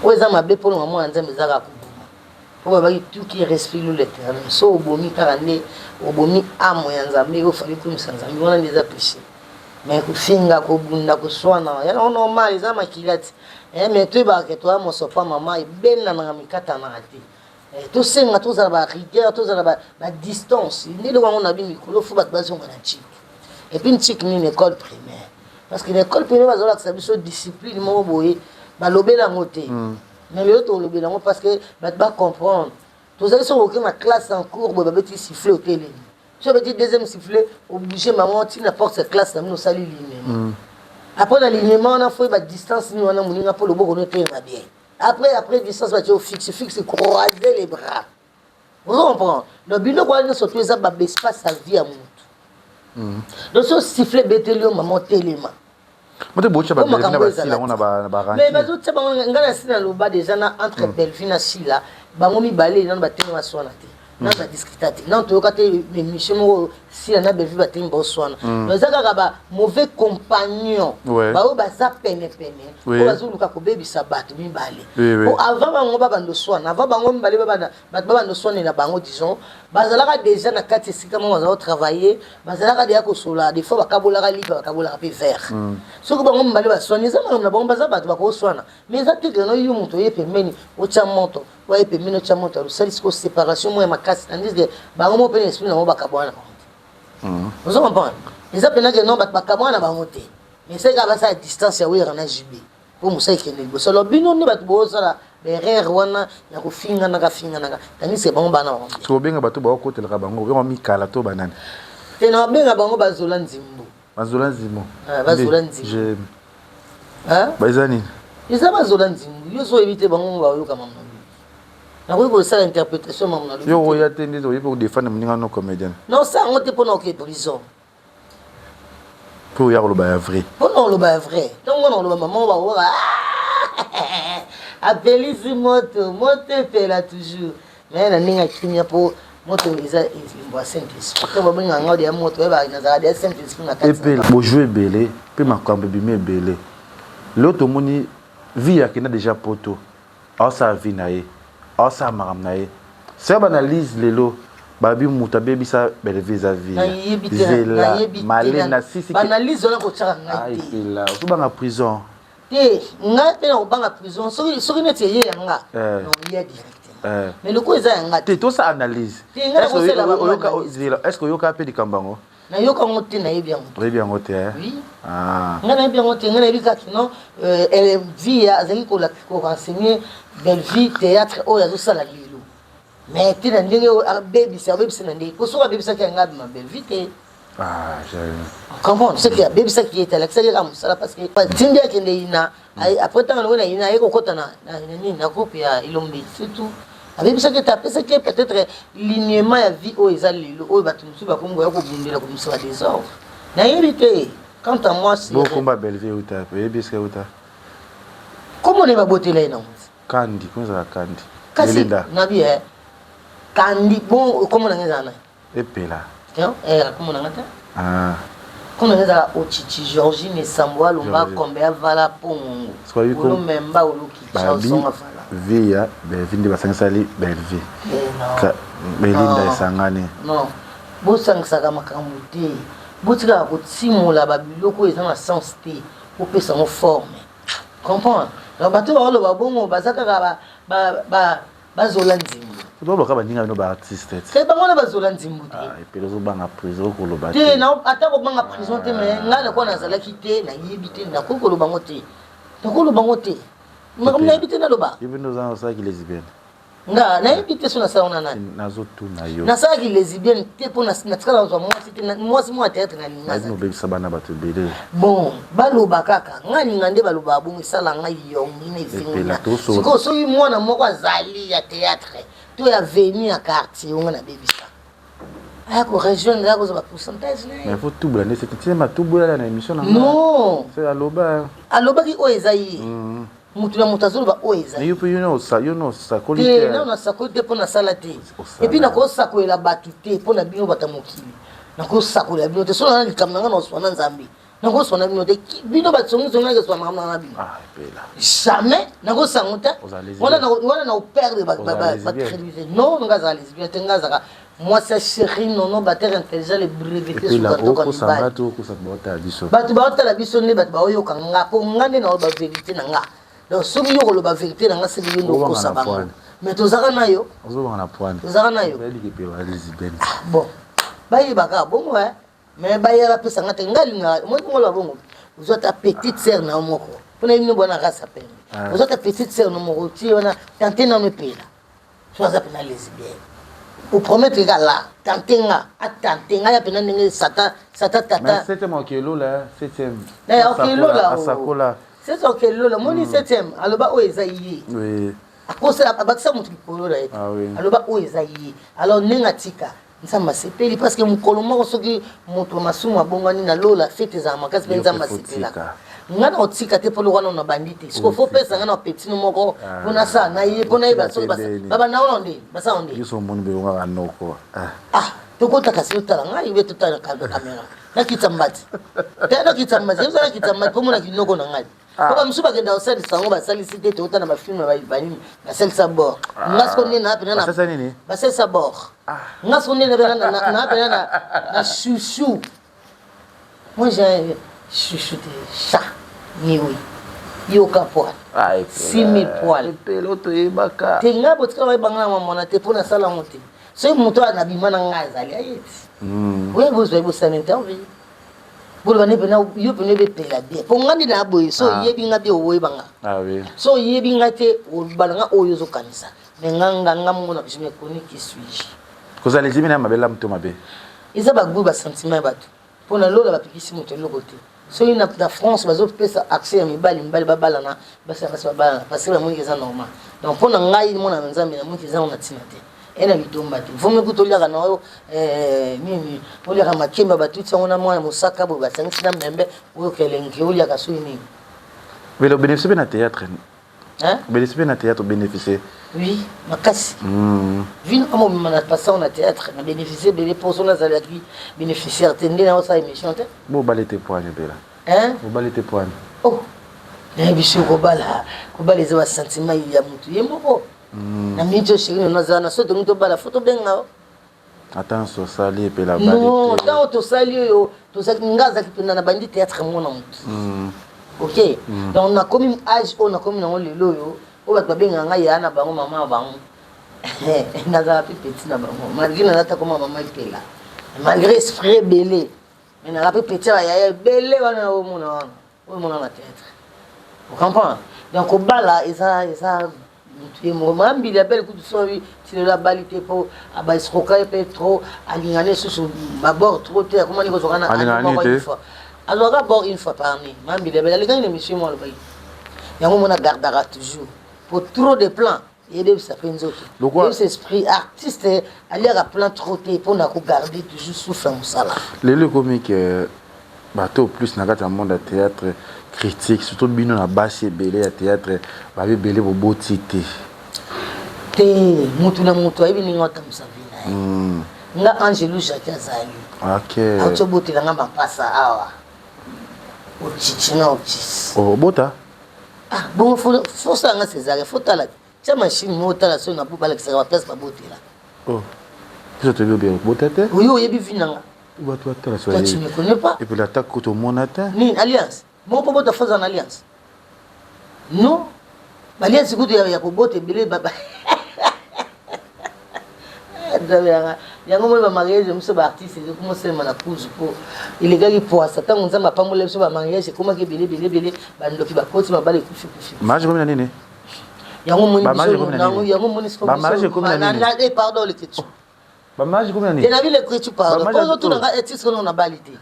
Oyo eza mabe mpo olonga mwana Nzambe eza kaka koboma. Po babaki tout qui respire loue l'Eternel. So obomi kaka nde obomi amo ya Nzambe oyo fali kumisa Nzambe wana nde eza péché. Mais kofinga, kobunda, koswana ya nango normal eza makila ti. Eh mais toyebaka ke toya mosopa mama ebendanaka mikatanaka te. Eh, tosenga tozala ba rigueur, tozala ba, ba distance. Nde eloko yango na bi mikolo fo bato bazonga na ntiki. Et puis ntiki nini école primaire. Parce que na école primaire bazolakisa biso discipline moko boye balobela yango te. Mais lelo tolobela yango parce que bato ba comprendre. Tozali soki oke na classe en cours boye babeti sifflet otelemi. Soki obeti deuxième sifflet oblige mama oti na porte ya classe na bino osali limema. Après na limema wana fo oyeba distance nini wana moninga mpo loboko no etelema bien. Après après distance batie yo fixe fixe croiser les bras. Ozo comprendre? Donc biloko wana nyonso to eza ba espace ya vie ya mutu. Donc so sifflet ebeteli yo mama otelema. Moto bocha ba Bellevue na ba Sila ngo na ba ba Mais bazo tia bango nga na sina loba déjà na entre Bellevue na Sila bango mibale nanu batemi baswana te. Nanu ba discuta te. Nanu toyoka te émission moko Sila na Bellevue batemi baswana. Donc eza kaka ba mauvais compagnon. Ba oyo baza pene pene oyo bazoluka kobebisa bato mibale. Po avant bango babanda oswana, avant bango mibale babanda bato babanda oswanela bango disons bazalaka déjà na kati esika moko bazala kotravailler bazalaka deya kosolola des fois bakabolaka lipa bakabolaka mpe verre soki bango mibale baswani eza makambo na bango baza bato bakoswana mais eza te keno yo moto oye pembeni otya moto oye pembeni otya moto osali siko séparation moko ya makasi tandis que bango moko mpe na esprit na bango bakabwana na bango te ozo comprendre eza mpena ke non bato bakabwana na bango te mais esali kaka basala distance ya wera na jb po mosala ekende liboso alors bino nde bato bozosala baerreur wana ya kofinganaka finganaka tandis que bango bana bango soki obenga bato baokotelaka bango obenga mikala to banani te na babenga bango bazola nzimbu bazola nzimbu ah, bazola nzimbu eza nini eza bazola nzimbu yo so oyebi te bango bayoka mama nakoki kosala interprétation mama na yo oya te nde oyebi kodefendre moninga no comédien na osala yango te mpona oke prison mpo oya koloba ya vrai mpona koloba ya vrai ntongo na koloba mama bakoka apelisi moto moto epela toujours mais na ndenge ya kimia mpo moto eza elembo ya saint esprit to babenga yango deya moto oyeba nazalaka deya saint esprit na kati epela bojou ebele mpe makambo ebimi ebele lelo tomoni vie akenda deja poto aosala vie na ye aosala makambo na ye sala baanalyse lelo babi moto abebisa bellevue eza vie zela malena sisi baanalyse wana kotyaka ngai te epela ozobanga prison te ngai mpe nakobanga prison soki soki neti eye ya nga naoya directement mais loko eza ya nga te tosala analyse te ngai nakosala bango est ce que oyoka mpe likambo yango? Nayoka yango te, nayebi yango te. Oyebi yango te, eh? Oui. Ah. Ngai nayebi yango te, ngai nayebi kaka non euh, Viya azalaki korenseigner Bellevue théâtre oyo azosala lelo. Mais te na ndenge abebisa, abebisa na ndenge. Po soki abebisaki yango abima Bellevue te. Ah, comprendre ce que abebisaki ye te, alakisaki kaka mosala parce que batindi akende ina. Après ntango alongwe na ina aye kokɔta na nini na groupe ya Elombe, c'est tout. Abebisaki ete apesaki ye peut-être lignement ya vie oyo eza lelo oyo bato mosusu bakomi koya kobundela kobimisa ba désordre. Nayebi te. Quant à moi, c'est bokomba Bellevue euta, oyebi esika euta? Kombo na ye babotela ye nango. Kandi, kombo ezala Kandi. Kasi nabi eh Kandi bon kombo na ngai ezala nani? Epela. Eh kombo na ngai te. Ah. Kombo na ngai ezala Ochichi Georgine Esambo Alomba Kombe Avala Pongongo. Olomemba Oluki Charles Avala. Vie ya Bellevue nde basangisali Bellevue. Eh, Belinda esangani. Non. Bosangisaka makambo te. Botikaka kotimola ba biloko oyo eza na sens te. Bopesa yango forme. Comprendre? Donc bato baoloba bongo baza kaka ba ba bazola nzimbu. Toloba baninga bino ba artiste. Te bango na bazola nzimbu te. Ah, epele ozobanga prison koloba te. Te na ata kobanga prison te mais ngai nakuwa nazalaki te nayebi te nakoki koloba ngo te. Nakoki koloba ngo te. Makambo nayebi te naloba. Yo mpe oza osalaki lesbienne. Nga nayebi te so nasala wana nani. Nazotuna yo. Nasalaki lesbienne te mpo natikala nazwa mwasi te mwasi moko ya théâtre nalinga. Nayebi obebisa bana bato ebele. Bon baloba kaka nga alinga nde balobaka bongo esala ngai yongi na esengo. Sikoyo soki mwana moko azali ya théâtre to ya veni ya quartier onga nabebisa aya ko rejoindre aya kozwa ba pourcentage na ye. Mais faut tubula nde seki tina matubula na émission na non. C'est aloba. Alobaki oyo eza ye. Mutu na mutu azoloba oyo eza. Yo pe yo no osakoli te. Te nano nasakoli te mpo nasala te. Et puis nakosakolela bato te mpo na bino bato ya mokili. Nakosakolela bino te. Soki na likambo na ngai nakoswana na Nzambe. Nakoswana bino te. Bino basongisongi nakoswana makambo na bino. Ah, epela. Jamais nakosango te. Wana wana na perdre ba ba crédibilité. Non, nga azala lesbienne te, nga azalaka mwasi ya chéri nono batteur intelligent le breveté sukatoka bato baotala biso nde bato baoyoka nga mpo nga nde naoloba vérité na nga donc soki yo koloba vérité na nga seki yo nde okosa bango mais tozaka na yo tozaka na yo bon bayebaka bongo mais baya bapesa nga te nga alingaka omoni bongo oloba bongo ozwa ata petite sœur na yo moko mpona ye bino bwana race ya pembe ozwa ata petite sœur no moko otie wana tante nano epela So aza pena lesbienne. O promettre ka la tante nga a tante nga ya pena ndenge satan satan tata. Mais septième okelola septième. Eh okelola. Asakola. Septième okelola moni septième aloba oyo eza ye. Oui. Akosela abakisa moto likolo na ye. Ah oui. Aloba oyo eza ye. Alors ndenge atika Nzambe asepeli parce que mokolo moko soki moto ya masumu abongwani na lola fete ezala makasi mpe Nzambe asepelaka. Nga na otika te mpo lokola nano nabandi te sikoyo fo pesa nga na petino moko mpo nasala na ye mpo nayeba soki babanda ngo nde basala nde biso omoni boyongaka noko ah. ah tokota kasi otala ngai be totala kamera nakitisa mbati te nakitisa mbati yoza nakitisa mbati mpo mona kinoko na ngai po bamosusu bakenda kosalisa yango basalisi te toyota na bafilme banini basalisa bord nga siko nde naa pena basalisa bord nga siko nde naa pena na chouchou. Moi j'ai un chouchou de chat niwi yoka poil 6000 poil epelo toyebaka te ngai botikala bayebanga na mamwana te mpo nasala yango te soki moto oyo nabima na ngai azali ayeti oye bozwa bosala interview boloba nde mpena yo mpena ebepela bien mpo ngai nde na boye so oyebi ngai bien oboyeba nga so oyebi ngai te olobala nga oyo ozokanisa mais nga nga nga moko na je me connais qui suis-je. Kozala ezimi na mabe lamu to mabe. Eza ba gout ba sentiment ya bato. Mpo na lola bapekisi moto eloko te. Soki na, na France bazopesa accès ya mibali mibali babalana basi na basi babalana parce que bamoniki eza normal. Donc mpo na ngai mwana na Nzambe namoniki eza na ntina te. Ena litomba te. Vomi kutu oliaka na oyo eh, nini oliaka makemba batuti yango na mwana mosaka boye basangisi na mbembe oyoka elengi oliaka soki nini. Mais le bénéfice na théâtre. Hein? Bénéficier na théâtre bénéficier. Oui, makasi. Vino kama obima na passant na théâtre na bénéficier ebele mpo so nazalaki bénéficiaire te nde naosala émission te. Bo obali te poani bela. Hein? Obali te poani. Oh. Nayebi soki kobala kobala eza basentiment ya motu ye moko. Na miniti oyo chéri nono azala na so tongi tobala fo tobenga. Ata nso osali epela bali non ntango tosali oyo tozalaki nga azalaki mpenza na bandi théâtre mwana motu ok donc nakomi age oyo nakomi nango lelo oyo oyo bato babengaka ngai yaya na bango mama na bango nazala mpe petit na bango malgré naza ta koma mama epela malgré esprit ebele. Mais naka mpe petit ya bayaya ebele wana omona wana oyo mona na théâtre. O comprendre? Donc kobala eza eza mutu ye moko. Mama Mbili abeli kutu soki ti lelo abali te mpo abaesroka ye mpe trop alingana lisusu babord trop te akomani kozwaka na Alingana année moko nini une te? fois. Azwaka bord une fois par année. Mama Mbili abeli alingani na émission moko alobaki. Yango mona gardaka toujours. Po trop de plans eyebebisa mpe nzoto. Lokwa- Eyebisa esprit artiste aliaka plan trop te mpona kogarder toujours souffle ya mosala. Lelo ekomi ke bato plus na kati ya monde ya théâtre critique, surtout bino na basi ebele ya théâtre, babi ebele boboti te. Te, mutu na mutu ayebi ndenge atambusa vie na ye. Nga Angelu Jacques azali auti obotela nga mapasa awa ochichi na ochisi. Obota? Ah bongo fosala nga césarien, fotala tia machine mo otala so na balakisaka baplace babotela. Oh, biso toyebi obi obota te. Oyo oyebi vie na nga. Bato batala so. Toi, tu me connais pas. Et puis ata kutu omona te. Nini alliance moko mpo bota foza na alliance non baliance kutu ya kobota ebele Nzambe yanga yango moni bamariage biso baartiste ezokoma osalema na kuzu mpo elekaki poasa ntango Nzambe apambola biso, bamariage ekomaki ebele ebele ebele, bandoki bakoti, mabala ekufi kufi. Mariage ekomi na nini? Yango moni. Bamariage ekomi na nini? Yango moni. Bamariage ekomi na nini? Pardon, leketu. Bamariage ekomi na nini? Te, na bi leketu, pardon. Bamariage- Po ozotuna nga etise ono nabali te,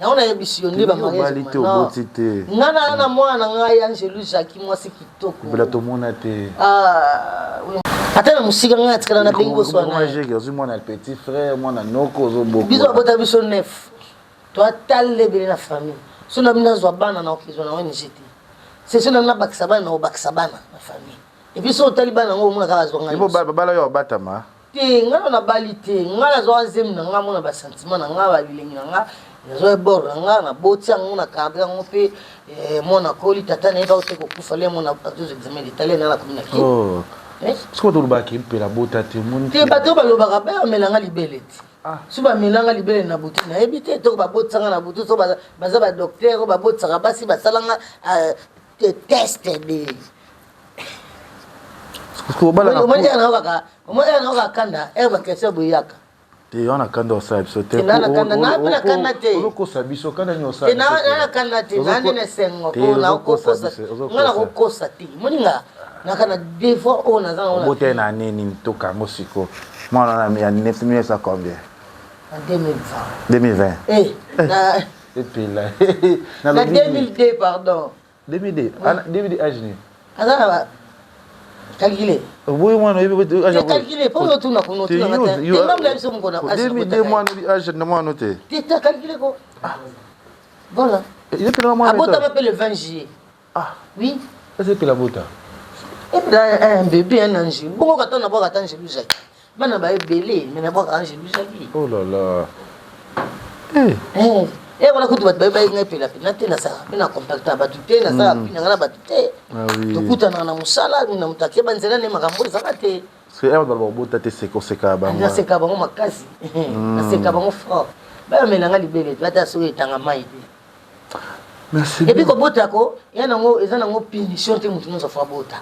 yango nayebisi yo nde. Obali te, oboti te. Nga na mwana na ngai Angelu Jacki, mwasi kitoko. Epela tomona te. Ah, oui. Ata na mosika ngai atikala na bengi boswana. Ozwi mwana petit frère, mwana noko, ozobokola. Biso babota biso neuf, toatala ebele na famille. So na bino nazwa bana na okezwa na ONG te, se so na bino nabakisa bana na obakisa bana na famille. Et puis so otali bana yango, omona kaka azwa ngai. Ibo babala oyo obatama? Te, ngai na nabali te. Ngai nazwaka zemi na ngai, mona basentiment na ngai, babilengi na ngai, nazwa bord na ngai, naboti yango na cadre yango mpe mwana akoli, tata na ye kaka te kokufa le mwana azozwa examen d'état le na nakomi na ki. Oh. Eh? Soki tolobaki mpela bota te, omoni. Te, bato oyo balobaka bamelanga libele te. Ah. So bamelanga libele na butu, nayebi te. Toko babotisanga na butu, so baza badocteur oyo babotisaka basi, basalanga test de Obala na omoni ere naokaka, omoni ere naokaka kanda ere baquestion boyaka. Te, wana kanda osala biso te. Te, na kanda, na pe na kanda te. Ozokosa biso, kanda nini osala te biso te? Na kanda te, na nde na esengo. Te, Po ozokosa nakokosa biso, ozokosa. nga nakokosa te. Moninga naka na devoir oyo naza nango na Obota ye na nini? Tokango siko mwana wana ya 1900 combien? Na 2020. 2020? Eh, na Epela. Na 2002, pardon. 2002. Ana 2002, age nini? Aza na ba calcule. Oboyi mwana oyebi age Te, calcule po otuna kuna, otuna nga te. Te, ngambo ya biso moko na age 2002, mwana oyebi age na mwana te. Te, te, calcule ko, voilà. Epela mwana. Abotama mpe le 20 juillet. Ah. Oui. Eza epela bota. Epela, un bébé, un ange. Bongo kata nabwaka ata Angelu Jacki, bana ba ebele, mais nabwaka Angelu Jacki. Oh là là. Eh. Eh, eh, wana kutu bato bayebi ngai epela mpena te. Nasalaka mpe na contact ya bato te, nasalaka mpe na ngai na bato te. Ah oui. Tokutanaka na mosala na moto akeba nzela nde makambo ezaka te. Parce que awa baloba obota te, seka oseka bango. Naseka bango makasi, naseka bango fort. Bayomelanga libele te, ata soki etanga mai te. Merci. Et puis kobota ko ya nango eza nango punition te. Motu nyonso faut abota,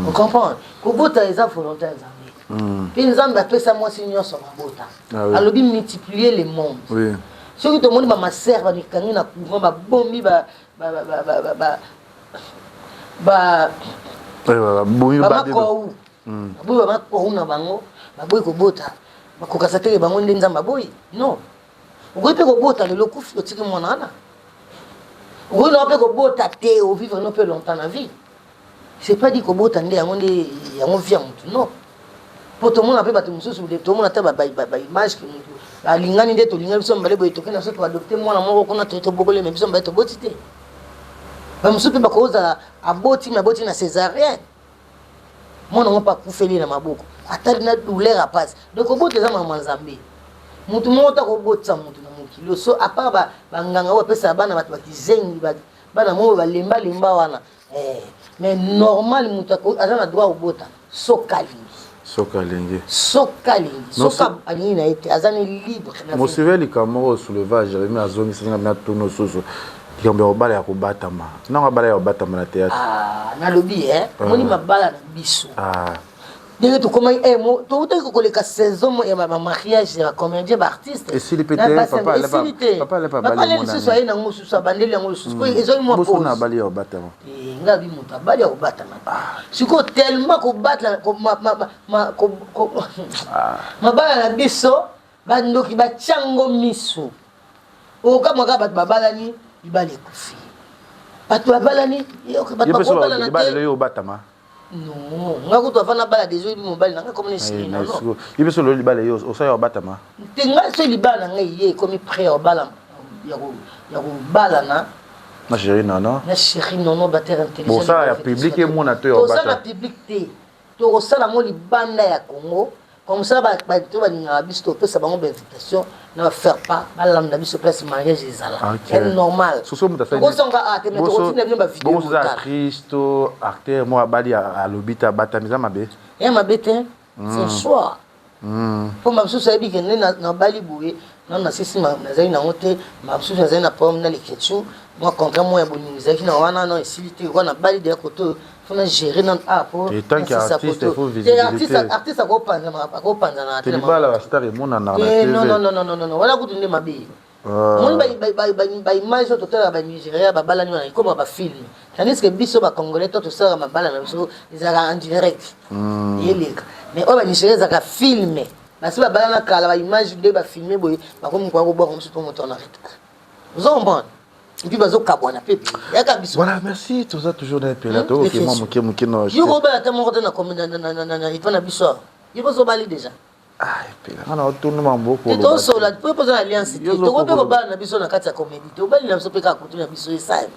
ocomprendre? Kobota eza volonté ya Nzambe, mpe Nzambe apesa mwasi nyonso mabota. Ah oui. Alobi multiplier le monde. Soki tomoni bamasere bamikangi na courant, babombi ba Bomi. Bamakou, baboyi bamakou na bango, baboyi kobota, bakokasa teke bango nde Nzambe aboyi. Non, okoki mpe kobota lelo, okufi, otiki mwana wana. Okoki nao mpe kobota te, ovivre no mpe longtemps na vie. C'est pas dit kobota nde yango nde yango vie ya motu, non. Mpo tomona mpe bato mosusu, tomona ata baimage ke motu alingani nde tolingani biso mibale boye, toke na biso toadopte mwana moko kuna, tobokoli, me biso mibale toboti te. Bamosusu mpe bakozala aboti, me aboti na césarien, mwana ngo mpe akufeli na maboko, atali na douleur ya pasi. Donc kobota eza makambo ya Nzambe. Motu moko ta kobotisa motu na mokili so à part banganga oyo bapesaka bana bato bakizengi, bana moko balembalemba wana. Mais normal, moto aza na droit kobota soki alingi. Soki alingi. Soki alingi, soki alingi na ye te, aza ni libre. Moseve likambo moko souleva Jérémi, azongisaki nga na tuna osusu likambo ya kobala ya kobatama, nango abala ya kobatama na théâtre. Nalobi omoni mabala na biso. Ndenge tokomaki eh, toutaki koleka saison ya bamariage ya bacomédien, baartiste. Esili pe te, papa. Esili te. Papa le lisusu aye nango lisusu, abandeli yango lisusu po ezwaki mwa pause. Abali ya kobatama. Eh, nga bi moto abali ya kobatama. Sikoyo tellement kobata mabala na biso, bandoki batyango miso. Okamwa kaka bato babalani, libala ekufi. Bato babalani, bato bakobalana te. Yo obatama? Non, nga kutu avant nabala déjà oyebi mobali na nga komi na esili nono. Ye biso lelo libala yo osala ya obatama? Te, nga so libala na ngai ye ekomi prêt ya kobala, ya kobalana. Na chéri nono. Na chéri nono, batteur intelligent. Bosala ya public emona to ya obata? Tosala public te, tokosala yango libanda ya Congo. Comme ça bato balingaka biso, topesa bango bainvitation na bafaire part, balanda biso place mariage ezala. Normal tokosonga a te, mais tokotinda bino bavideo. Bongo oza actrice to acteur moko abali, alobi te abatami, eza mabe? Ya mabe te, c'est choix. Mpo mosusu ayebi ke nde nabali boye, nano nasisi nazali nango te. Mosusu azali na problème na l'écriture, mwa contrat moko ya bolingo ezalaki na wana, no esili te. Kwa nabali deya koto, faut na gérer nano a po Tant qu'artiste, il faut visibilité. Artiste akopanzana. Te, libala ba star emonanaka na TV. Non, non, non, non, non, wana kutu nde mabe. Omoni baimage oyo totalaka, banigéria babalani wana ekoma bafilm, tandis que biso bacongolais to tosalaka mabala na biso ezalaka en direct, eleka. Mais oyo banigéria ezalaka film, basi babalana kala, baimage nde bafilme boye, bakomi koya kobwaka mosusu mpo moto wana retard. Ozo comprendre? Et puis bazokabwana mpe yaka biso. Voilà, merci. Toza toujours na epela, tokoke mwa moke moke no. Yo kobala ata moko te na epa na biso awa? Yo bozobali déjà? Ah, epela, nga na otunu mambo. Te, tosola mpo poza na alliance te. Toko mpe kobala na biso na kati ya comédie te, obali na biso mpe kaka kutu na biso esali.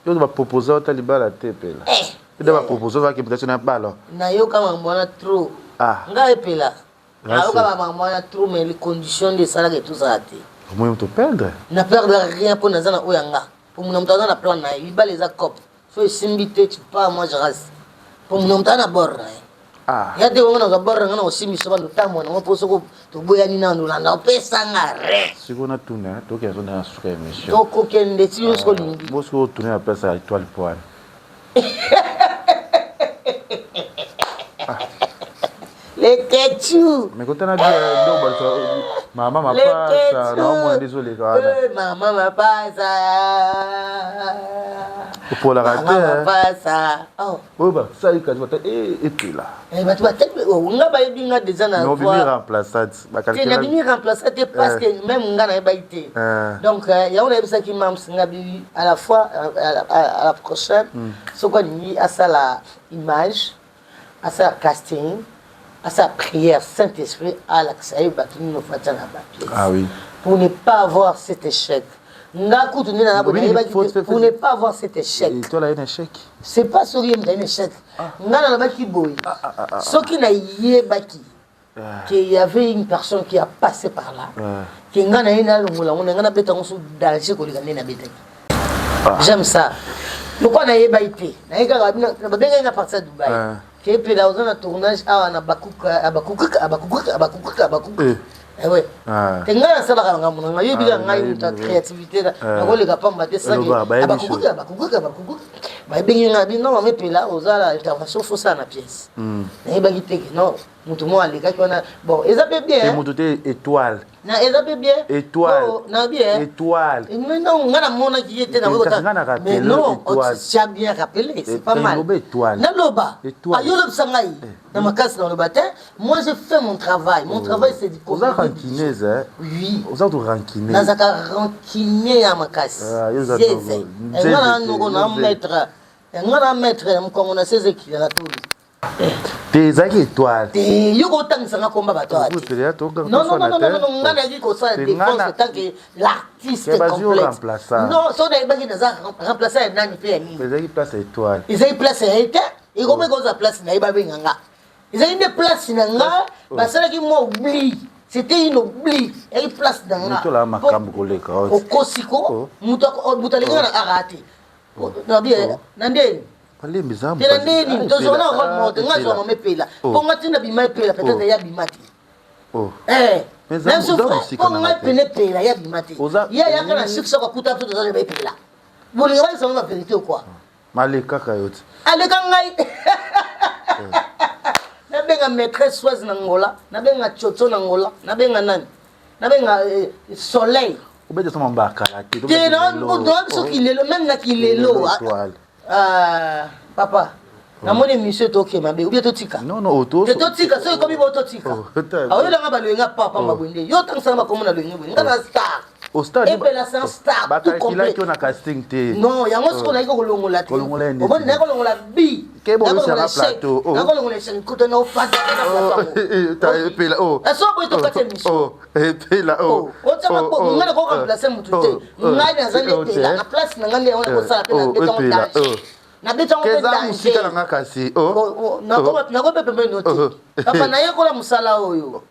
Yo bapropose ota libala te, epela? Ede bapropose ozalaki invitation na bala? Nayoka makambo wana trop. Ngai epela nayoka makambo wana trop, mais les conditions nde esalaka etozala te. Omoi moto perdre. Na perdre rien, mpo naza na oyo ya nga. Mpo mona moto aza na plan na ye, libala eza cop. So esimbi te, tu pars, moi je reste. Mpo mona moto aza na bord na ye. Ya te kongo nazwa bord na nga na kosimisa bando tambo nango, mpo soko toboyani nanu olanda opesanga re. Sikoyo natuna, tokende na suka ya émission. Tokokende ti yo soko olingi. Bo sikoyo otuna na place ya étoile po wana. Leketchu. Mais kotana bien ndo balisa mama mapasa naomona nde ezoleka wana. Mama mapasa. Opolaka te. Mama mapasa. Oyo basali kasi bata epela. Bato batali nga, bayebi nga déjà na. Obimi remplaçante. Te, nabimi remplaçant te, parce que même nga nayebaki te. Donc yango nayebisaki mams nga bi à la fois à la prochaine, soki alingi asala image, asala casting, asala prière, Saint Esprit alakisa ye bato nini ofatia na bapièce. Ah oui. Pour ne pas avoir cet échec, nga kutu nde nayebaki, pour ne pas avoir cet échec. Étoile aye na échec. C'est pas soki ye moto aye na échec. Nga nalobaki boye, soki nayebaki qu'il y avait une personne qui a passé par là, que nga na ye nalongola yango na nga, nabeta yango so danger koleka nde nabetaki. J'aime ça. Lokwa nayebaki te, naye kaka babengaki nga partir ya Dubai ke epela oza na tournage awa na Bakuka, Abakuka, Abakuka, Abakuka, Abakuka. Ewe te, ngai nasalaka makambo na ngai, yoyebi kaka ngai moto ya créativité, nakoleka pamba te. Saki Abakuka, Abakuka, Abakuka, bayebengi ngai bi non, mama epela oza na intervention, fosala na pièce. Nayebaki te ke non, moto moko alekaki wana. Bon, eza mpe bien. Moto te, étoile. Na eza mpe bien. Étoile. Na bien. Étoile. Mais non, nga namonaki ye te. Mais non, tu as bien rappelé, c'est pas mal. Étoile. Naloba ayolobisa ngai na makasi, naloba te. Moi, j'ai fait mon travail. Mon travail, c'est du Oza rancuneuse, hein? Oui. Oza to rancunier. Nazaka rancunier ya makasi. Zeze nga na noko na maître, nga na maître ya mokongo na seze ekila na toli. Te, ezalaki étoile. Te, yo kotangisanga komba bato awa te. Non, non, non, non, non, nga nayaki kosala défense en tant que l'artiste complète. Non, so nayebaki naza remplaçant ya nani mpe ya nini. Ezalaki place ya étoile. Ezalaki place ya ye te, ekomi kozwa place na ye, babenga nga. Ezalaki nde place na nga, basalaki mwa oubli, c'était une oubli, eyaki place na nga. Tola makambo koleka. Okosi ko moto alekaka na ara te nabi na ndeni. Balembi. Te, na ndeni tozwa na role moko te. Nga azwa mama epela mpo nga ntina bima epela, peut-être ya bima te. Mpo ngai pene epela ya bima te, ye ayaka na succès, akuta biso toza ba epela. Bolinga bayebisa ngo bavérité ou quoi? Malekaka yo te. Aleka ngai. Nabenga maîtresse Suez na Angola, nabenga Tsotso na Angola, nabenga nani? Nabenga eh, Soleil. Obeta sama mbakala te. Te na biso kilelo, même na kilelo. Ah, papa. namoni émission toke mabe obie totika te totika soki ekomi bo totika aoyelanga baloyenga papa maboye nde yo otangisaka makomo na loyenge boye nga na star epela c'est un star tout complet na casting te non yango sikoyo nayaki kolongola te omoni nayaki kolongola bi nakolongola echec kuta na ofasa so boye tokati émission epela otiaka ngai nako remplace motu te ngai naza nde epela na place na ngai nde yango nakosala mpe nabetango danger nabetango mpe danger mosika na ngai kasi nako mpe pembeni no te papa nayekola mosala oyo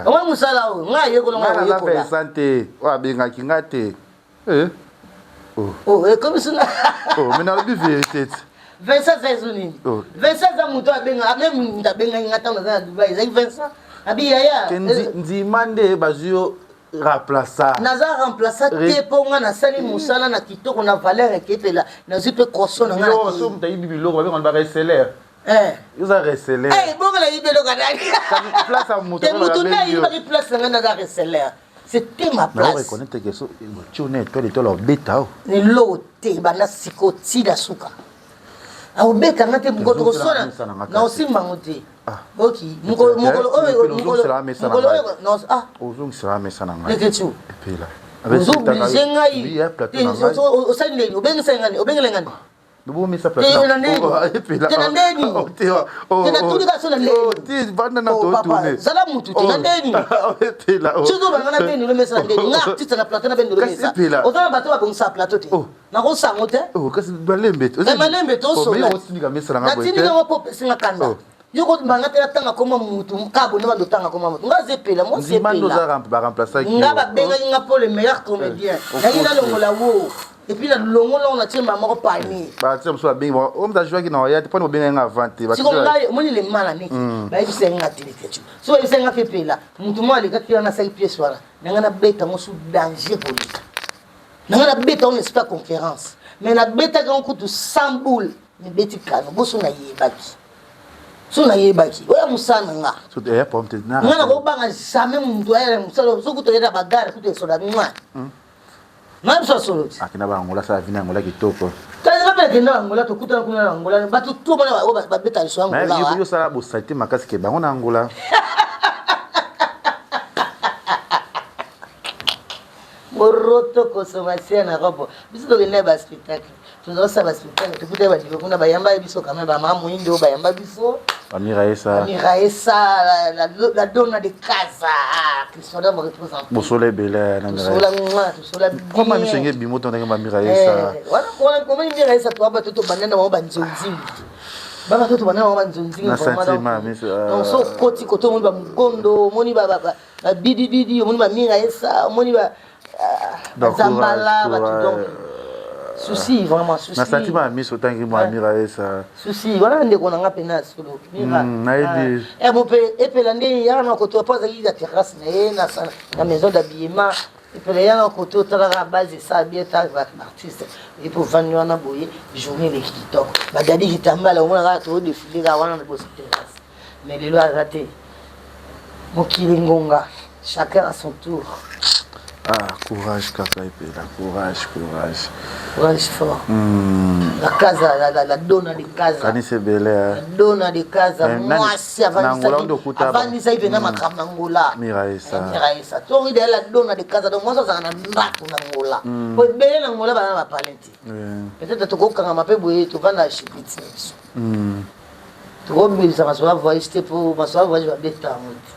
omoi mosala oyo ngai ayekola ngai nayekola Vincent te oyo abengaki ngai te ekomi suna mais nalobi vérité te Vincent aza ezo nini Vincent aza moto abenga meme moto abengaki ngai ntango naza na Dubai ezalaki Vincent abi yaya ndima nde bazwi yo remplaça naza remplaça te mpo nga nasali mosala na kitoko na valeur ekepela nazwi mpe caution na ngai so moto ayibi biloko babengana ba reseller oza reseller bongo nayibi eloko nani place ya moto moto nde ayibaki place na ngai naza reseller c'était ma place reconnaître que so tio na étoile étoile obeta o lelo te banda siko tida suka akobeta nga te mokolo tokoswana na osimba yango te oki mokolo oyo mokolo oyo ozongisela mesa na ngai leketio ozoblige ngai osali ndeni obengisai ngai obengele ngai Bobomisa plateau. Te na ndeni. Te na ndeni. Te na tuni ka so na ndeni. Vanda na to tourner. Zala mutu te na ndeni. Soki obanga na beni lomesa na ndeni. Nga artiste na plateau na beni lomesa. Oza na bato babongisa plateau te. Nakosango te. Kasi malembe te. Malembe te osola. Otindika mesa na nga boye. Natindika ngo po opesi nga kanda. Yo ko banga te natanga koma mutu kabo nde bando tanga koma mutu. Nga zepela moi sepela. Nga babengaki nga po le meilleur comédien. Naye nalongola wo. Et puis na longola on atie mama moko parmi. Ba tie mosusu babengi bango oyo moto ajouaki na oya te mpona bobengaki nga avant te. Siko ngai omoni le mal aneki bayebisa nga te leketchu. So bayebisa nga mpe pela motu moko alekaki wana asali pièce wana na ngai nabeta yango sous danger koleka. Na ngai nabeta yango na esprit ya conférence mais nabetaki yango kutu sans boule mibeti kano boso nayebaki. So nayebaki oya mosala na nga. Nga nakobanga jamais motu aya na mosala soki toyeda bagare kutu esola mwa. Nga biso solo ti. Akenda ba Angola sala vina Angola kitoko. Kasi nga pe nakenda Angola tokutana kuna na Angola bato to bana oyo babeta liso Angola. Mais yo sala bosalite makasi ke bango na Angola. Moroto consommation na robo. Biso tokenda ba spectacle. Tozosala ba spectacle tokuta ba niveau kuna bayamba biso quand même ba mama moyindo bayamba biso. Amiraesa. Amiraesa la, la, la donna de casa. Christian me représente. Bosola ebele na Miraesa. Tosola mwa, tosola bien. Comment misenge bimo to ndenge ba Miraesa. Eh, wana wana comment Miraesa to ba to banda na ba nzonzi. Ba ba to banda na ba nzonzi Na sentiment miso. Donc so koti koto moni ba mugondo, moni ba ba ba bidi bidi, moni ba Miraesa, moni ba Zambala bato donc souci vraiment souci. Na sentiment ya miso otangi mwa Miraesa. Souci wana ndeko na nga mpena ya solo Mira. Nayebi. Eh mo pe epela nde yaka na koto po azalaki na terrasse na ye na na maison d'habillement epela yaka na koto otalaka base esala bien ta artiste epo ovandi wana boye journée eleki kitoko badadi kitambala omona kaka toodefile kaka wana na liboso terrasse mais lelo aza te mokili ngonga chacun à son tour. Ah, courage kaka epela, courage, courage. Courage fort. La casa, la, la, la donna de casa. Kanisa ebele. La donna de casa, mwasi avandisaki mpenza makambo na Angola. Miraesa. Miraesa. Tongi de la donna de casa, donc mwasi azalaka na ndako na Angola. Po ebele na Angola baza na bapalin te. Peut-être tokokangama mpe boye tovanda chipiti na biso. Tokobimisa masolo ya voyage te po masolo ya voyage babeta yango te.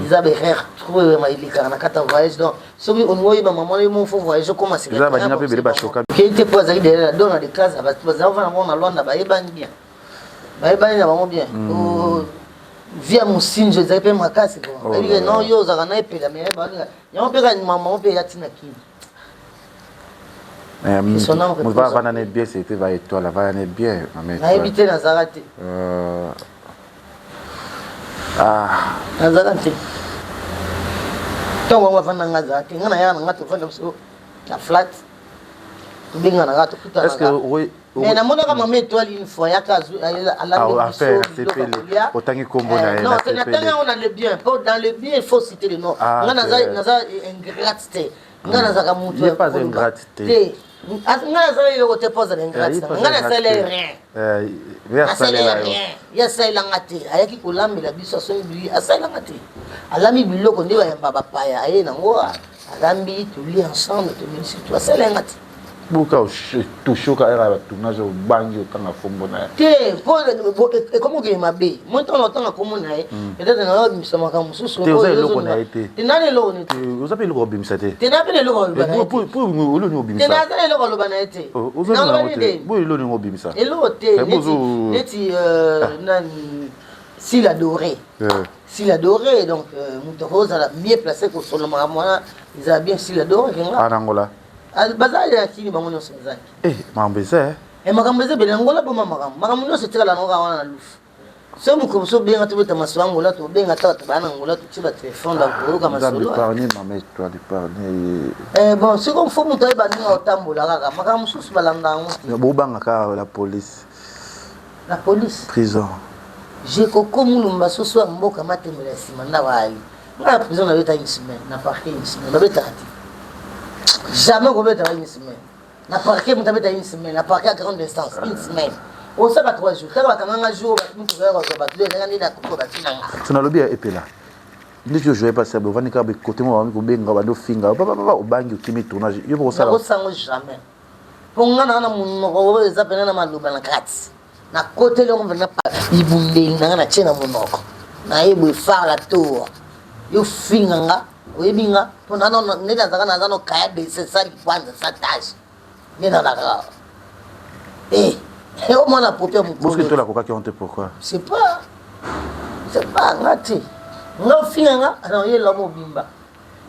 Eza ba erreur trop elekaka na kati ya voyage donc soki olingi oyeba mama na yo moko faut voyage okoma Eza baninga mpe ebele bashoka. Okei te po azalaki derrière la donna de casa bato bazala kovanda bango na Luanda bayebani bien bayebani na bango bien vie ya mosinzo ezali mpe makasi bon oyebi ke non yo ozalaka na epela mais balinga yango mpe kaka mama mpe eya ntina kini Moto avanda ne bien c'était va étoile avanda ne bien nayebi te nazalaka te nazalaka te ntango yango avanda nga azala te nga nayaka na nga tovanda biso na flat tobenganaka tokutanaka. Mais namonaka mama étoile une fois yaka alambi ah, biso biloko ya kolia. Otangi kombo na ye. Non, natangi yango dans le bien. Po dans le bien il faut citer le nom. Ah, Nga naza naza ingrate te. Nga nazaka mutu ya pas ingrate te. Te. Nga nazala eloko te po azala ingrate. Nga nasala rien. Asalela rien. Ye asalela nga te. Ayaki kolambela biso asombi asalela nga te. Alambi biloko nde bayamba bapaya aye nango alambi tolie ensemble tomelisi to asalela nga te. Boka touche oka era ba tournage obangi otanga kombo na ye. Te po ekomi okende mabe. Moi ntango natanga kombo na ye peut-être na obimisa makambo mosusu. Te oza eloko na ye te. Te nani eloko na ye te. Oza pe eloko obimisa te. Te na pe eloko aloba na ye te. Po eloko nini obimisa. Te naza na eloko aloba na ye te. Oza na yango te. Bo eloko nini obimisa. Eloko te neti nani Sila Doré. Sila Doré donc moto akozala mieux placé kosolola makambo wana ezala bien Sila Doré kenga. Ah na Angola. Baza ya kini bango nyonso bazalaki. Eh makambo eza eh. Eh makambo eza ebele Angola boma makambo. Makambo nyonso etikala nango kaka wana na lufu. So mokolo mosusu obenga tobeta masolo Angola tobenga ata bato baya na Angola totie ba telefone bakoyoka masolo. Nzambe épargne mama étoile épargne. Eh bon sikoyo fo moto ayeba ndenge akotambola kaka makambo mosusu balanda yango te. Bobanga kaka la police. La police. Prison. Jekoko Mulumba soso ya mboka matembela ya nsima ndako ayali. Nga na prison nabeta une semaine, na parquet une semaine, babetaka te. Jamais okobeta une semaine. Na parquet moto abeta une semaine, na parquet ya grande instance, une semaine. Osaka 3 jours, kaka bakanga nga jour bato moto ya kozwa bato, ezalaka nde na kufa bato na nga. So nalobi ya epela. Ndeti yo joye pasi ovandi kaka kote moko bandi kobenga bandi ofinga papa obangi okimi tournage yo bokosala. Nakosango jamais. Po nga na na monoko oyo eza pena na maloba na kati. Nakoteli yango mpenza bibundeli na nga natie na monoko naye boye far la tour yo finga nga oyebi nga mpo nde nazalaka naza no kaya bese sa likwanza sa tage nde nazalaka eh o mwana popi ya mokolo tola akokaki yango te pourquoi c'est pas c'est pas nga te nga ofinga nga naoyela mobimba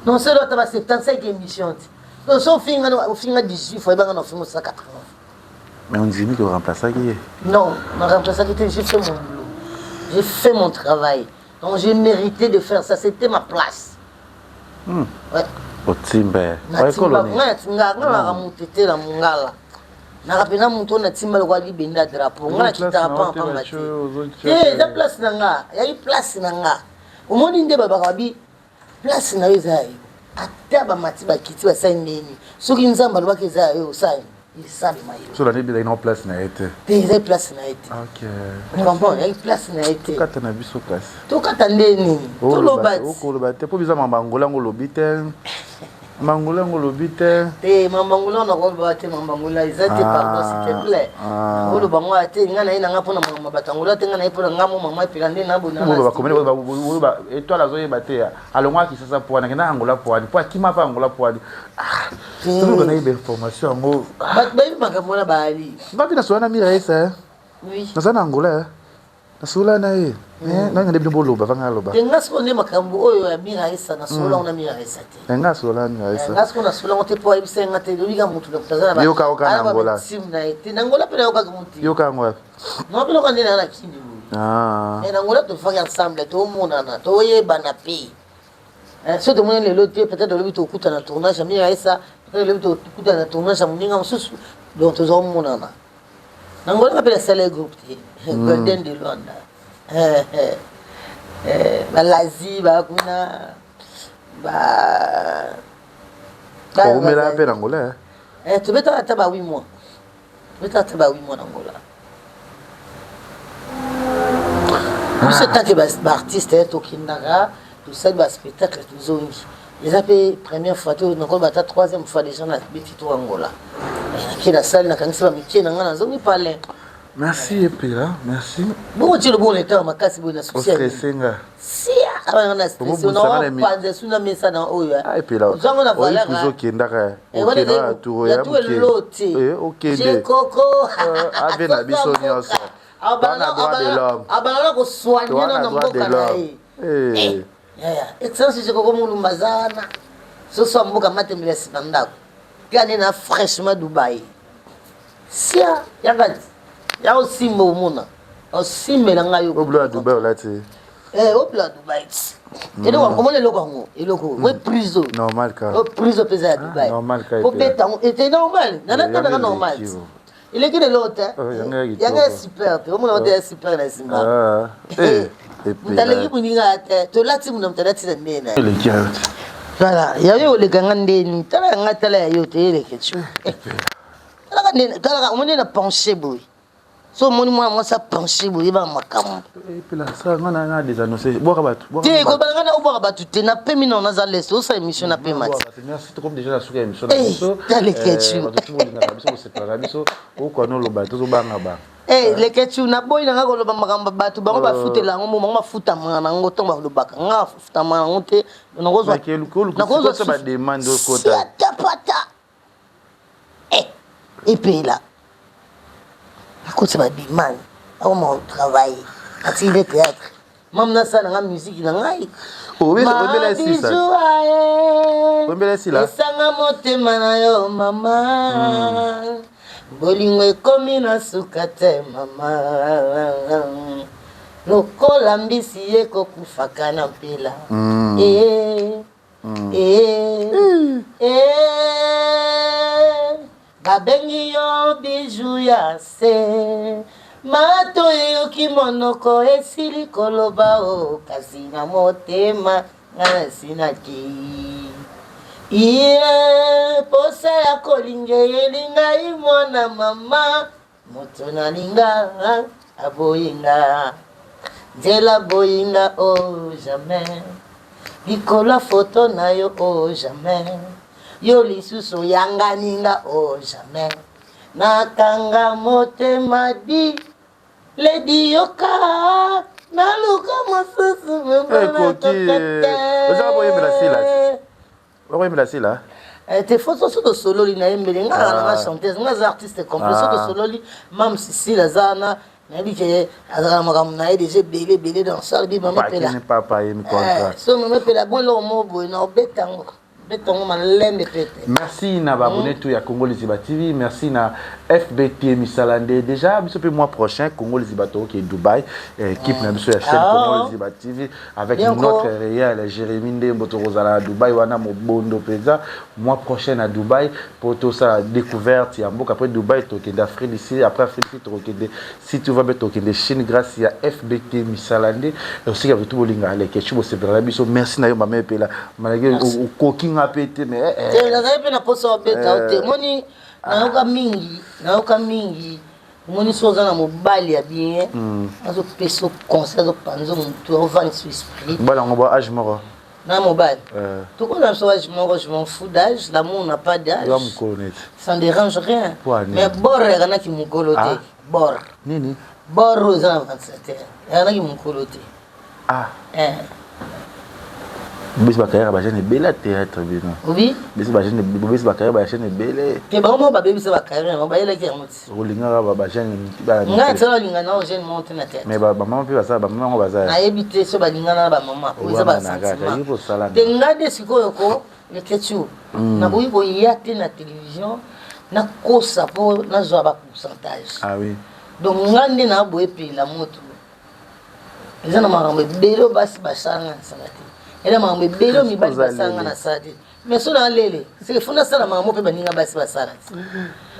non selo ata ba 75 émission te donc so ofinga ofinga 18 fois oyebanga na ofinga 180. Mais ondimi que remplaçaki ye? Non, na remplaçaki te, j'ai fait mon boulot. J'ai fait mon travail. Donc j'ai mérité de faire ça, c'était ma place. Ouais. Otimbe. Natimba nga nga nga mutete na mungala. Naka pena mutu oyo natimba lokola libende ya drapeau. Nga nakitaka pamba pamba te. Te, eza place na nga. Yali place na nga. Omoni nde babaka bi place na yo eza ya yo. Ata bamati bakiti basali ndeni. Soki Nzambe alobaki eza ya yo osali esalema yo. So landi ezali na place na ye te. Te ezali place na ye te. Ok. Comprends, ezali place na ye te. Tokata na biso kasi. Tokata nde nini? Toloba ti. Okoloba te po biza mamba Angola ngo lobi te. Mamba Angola ngo lobi te. Te mamba Angola na koloba te mamba Angola eza te pardon s'il te plaît. Oloba ngo te nga na ye na nga pona mamba bato Angola te nga na ye pona nga mo mama epela nde na bona. Ba komene ba étoile azoyeba te ya. Alongwa Kisasa po wana akenda Angola po wani po akima pa Angola po wani. Ah, toluka na yeba information yango. Bato bayebi makambo wana baali. Nga mpe nasola na Mira Esa. Eh. Oui. Naza na Angola. Eh. Nasola na ye. Eh, nanga nde bino boloba vanga aloba. Te nga sikoyo nde makambo oyo ya Mira Esa nasola ngo na Mira Esa te. Eh, nga nasola na Mira Esa. Nga sikoyo nasola ngo te po ayebisa nga te lobi ka mutu na aza na ba. Yoka oka na Angola. Sim na ye te. Na Angola mpe nayokaka ngo te. Yoka yango wapi? Non biloko nde na na kini boye. Ah. Mais na Angola tofaki ensemble tomonana toyebana mpe. Eh, soki tomoni lelo te peut-être olobi tokutana na tournage ya Mira Esa, peut-être olobi tokutana na tournage ya moninga mosusu, donc toza komonana. Na Angola nga mpe nasala groupe te, Golden de Luanda. Eh, eh, eh, balazi ba kuna ba Oumela mpe na Angola. Eh, tobetaka ata ba 8 mois. Tobetaka ata ba 8 mois na Angola. Biso tant que ba artiste tokendaka tosali ba spectacle tozongi. Eza mpe première fois te nakoloba ata troisième fois déjà na beti to Angola. Nake nasali nakangisi ba mikie na ngai nazongi palais. Merci Epela, merci. Bongo tie loboko na etala makasi boye na souci ya nini? Ostresse nga. Sia abana na stress na panza suna mesa na oyo. Ah Epela. Ozango na valeur. Oyi okendaka. Okendaka na tour ya muke. Eh okende. Koko. Ave na biso nyonso. Bana droit de l'homme. Abana ko soigner na mboka na ye. Eh. Yaya, excellence je koko mulumba zana. Soso ya mboka matembele ya sima ndako. Kani na fraîchement Dubaï. Sia, yaka ya osimba omona. Osimbela ngai yo. Oblo ya Dubaï olati. Eh, oblo ya Dubaï. Eloko omona eloko yango, eloko. We prison. Normal ka. O prison peza ya Dubaï. Normal ka. Obeta yango, c'est normal. Nana tana normal. Eleki lelo te. Oh, yango ya kitoko. Yango ya super te. Omona te ya super na nsima. Ah, eh, Moto aleki moninga te. Tolati moto moto alati na ndenge na ye. Eleki ya yo te. Voilà, ya yo oleka nga ndeni. Tala ya nga tala ya yo te eleke tu. Talaka ndeni, talaka omoni na penché boye. So omoni mwana mwasi apenche boye yeba makambo. Epela sala nga na na désannoncer. Bwaka bato. bwaka Te bato. kobala nga na obwaka bato te napemi na naza lese osala émission napema Bwaka te. bato. Merci tokomi déjà na suka ya émission na Eh, biso. tala Leketchou. Eh, bato tu bolingaka biso bosepela na biso. Okwana oloba tozobanga banga. Eh, Leketchou naboyi na nga koloba makambo ya bato bango bafutela yango mo bango bafutamaka na yango ntongo balobaka nga bafutamaka yango te nakozwa Mais ke- ke- nakozwa sikota ba demande okota. siatapata eh, epela akotisa bademande akoma kotravaille atiki nde théâtre mame nasala na nga musike na ngai Oyembela esila. Oyembela esila. Esanga motema na yo mama bolingo ekomi na suka te mama lokola mbisi ekokufaka na mpela Eh, eh, eh, babengi yo biju ya se mato eyoki monoko esili koloba o kasi na motema nga nasinaki ye posa ya kolinga eyeli ngai mwana mama moto nalinga aboyi nga nzela boyi nga o oh, jamais likolo ya foto na yo o oh, jamais yo lisusu oyangani nga o oh, jamais nakanga motema di ledi yoka naluka mosusu Ekoki, eh. Ozaka koyembela Sila te? Okoyembela Sila? Eh, te fo so tosololi nayembeli nga na nga chanteuse nga aza artiste complet so tosololi mam Sisile aza wana nayebi ke azalaka na makambo na ye deja ebele ebele dans salle bi mama epela Pakini papa ye contrat. so mama epela bon eloko moko boye na obeta yango beta yango malembe pete. Merci na ba abonné tout ya Congo Liziba TV, merci na FBT Misalande. Déjà biso pe mois prochain Congo Liziba to ke Dubaï, équipe na biso ya chaîne Congo Liziba TV avec Bien notre ko. réel Jérémy Ndembo tokozala na Dubaï wana mobondo penza mois prochain à Dubaï pour tout ça découverte ya mboka. Après Dubaï tokende Afrique d'ici, après Afrique d'ici tokende si tout va bien tokende Chine grâce ya FBT Misalande. Et aussi ya tout bolinga leke chubo sepela biso. Merci na yo mama epela malgré okoki nga pe te mais eh, Te nazali mpe na posa obeta yo te omoni nayoka mingi nayoka mingi omoni so oza na mobali ya bien azopesa yo conseil azopanza motu ovandisa esprit mobali yango ba age moko na mobali tokoza biso age moko, je m'en fous d'âge, l'amour n'a pas d'âge. Yo mokolo neti. Ça ne dérange rien. Po ani? Mais bor ekanaki mokolo te. Ah. Bor Nini? Bor oyo eza na 27 heures ekanaki mokolo te. Ah. Eh. Bobesi bacarrière ya bajeune ebele ya théâtre bino. Obi. Besi bajeune bobesi bacarrière bajeune ebele. Te bango moko babebisa bacarrière yango bayelaki yango ti. Olingaka bajeune bana ngai nsala olinga na jeune moko te na théâtre. Mais bamama mpe baza bamama yango baza. Nayebi te so balingana na bamama po eza basentiment te. Ngai nde sikoyo ko Leketchou nakoki koya te na télévision nakosa mpo nazwa bapourcentage. Ah oui. Donc ngai nde naboye epela moto eza na makambo ebele oyo basi basalanga nasala te, eza na makambo ebele oyo mibali basalanga nasala te. Mais so nalele seke fo nasala makambo mpe baninga basi basala te.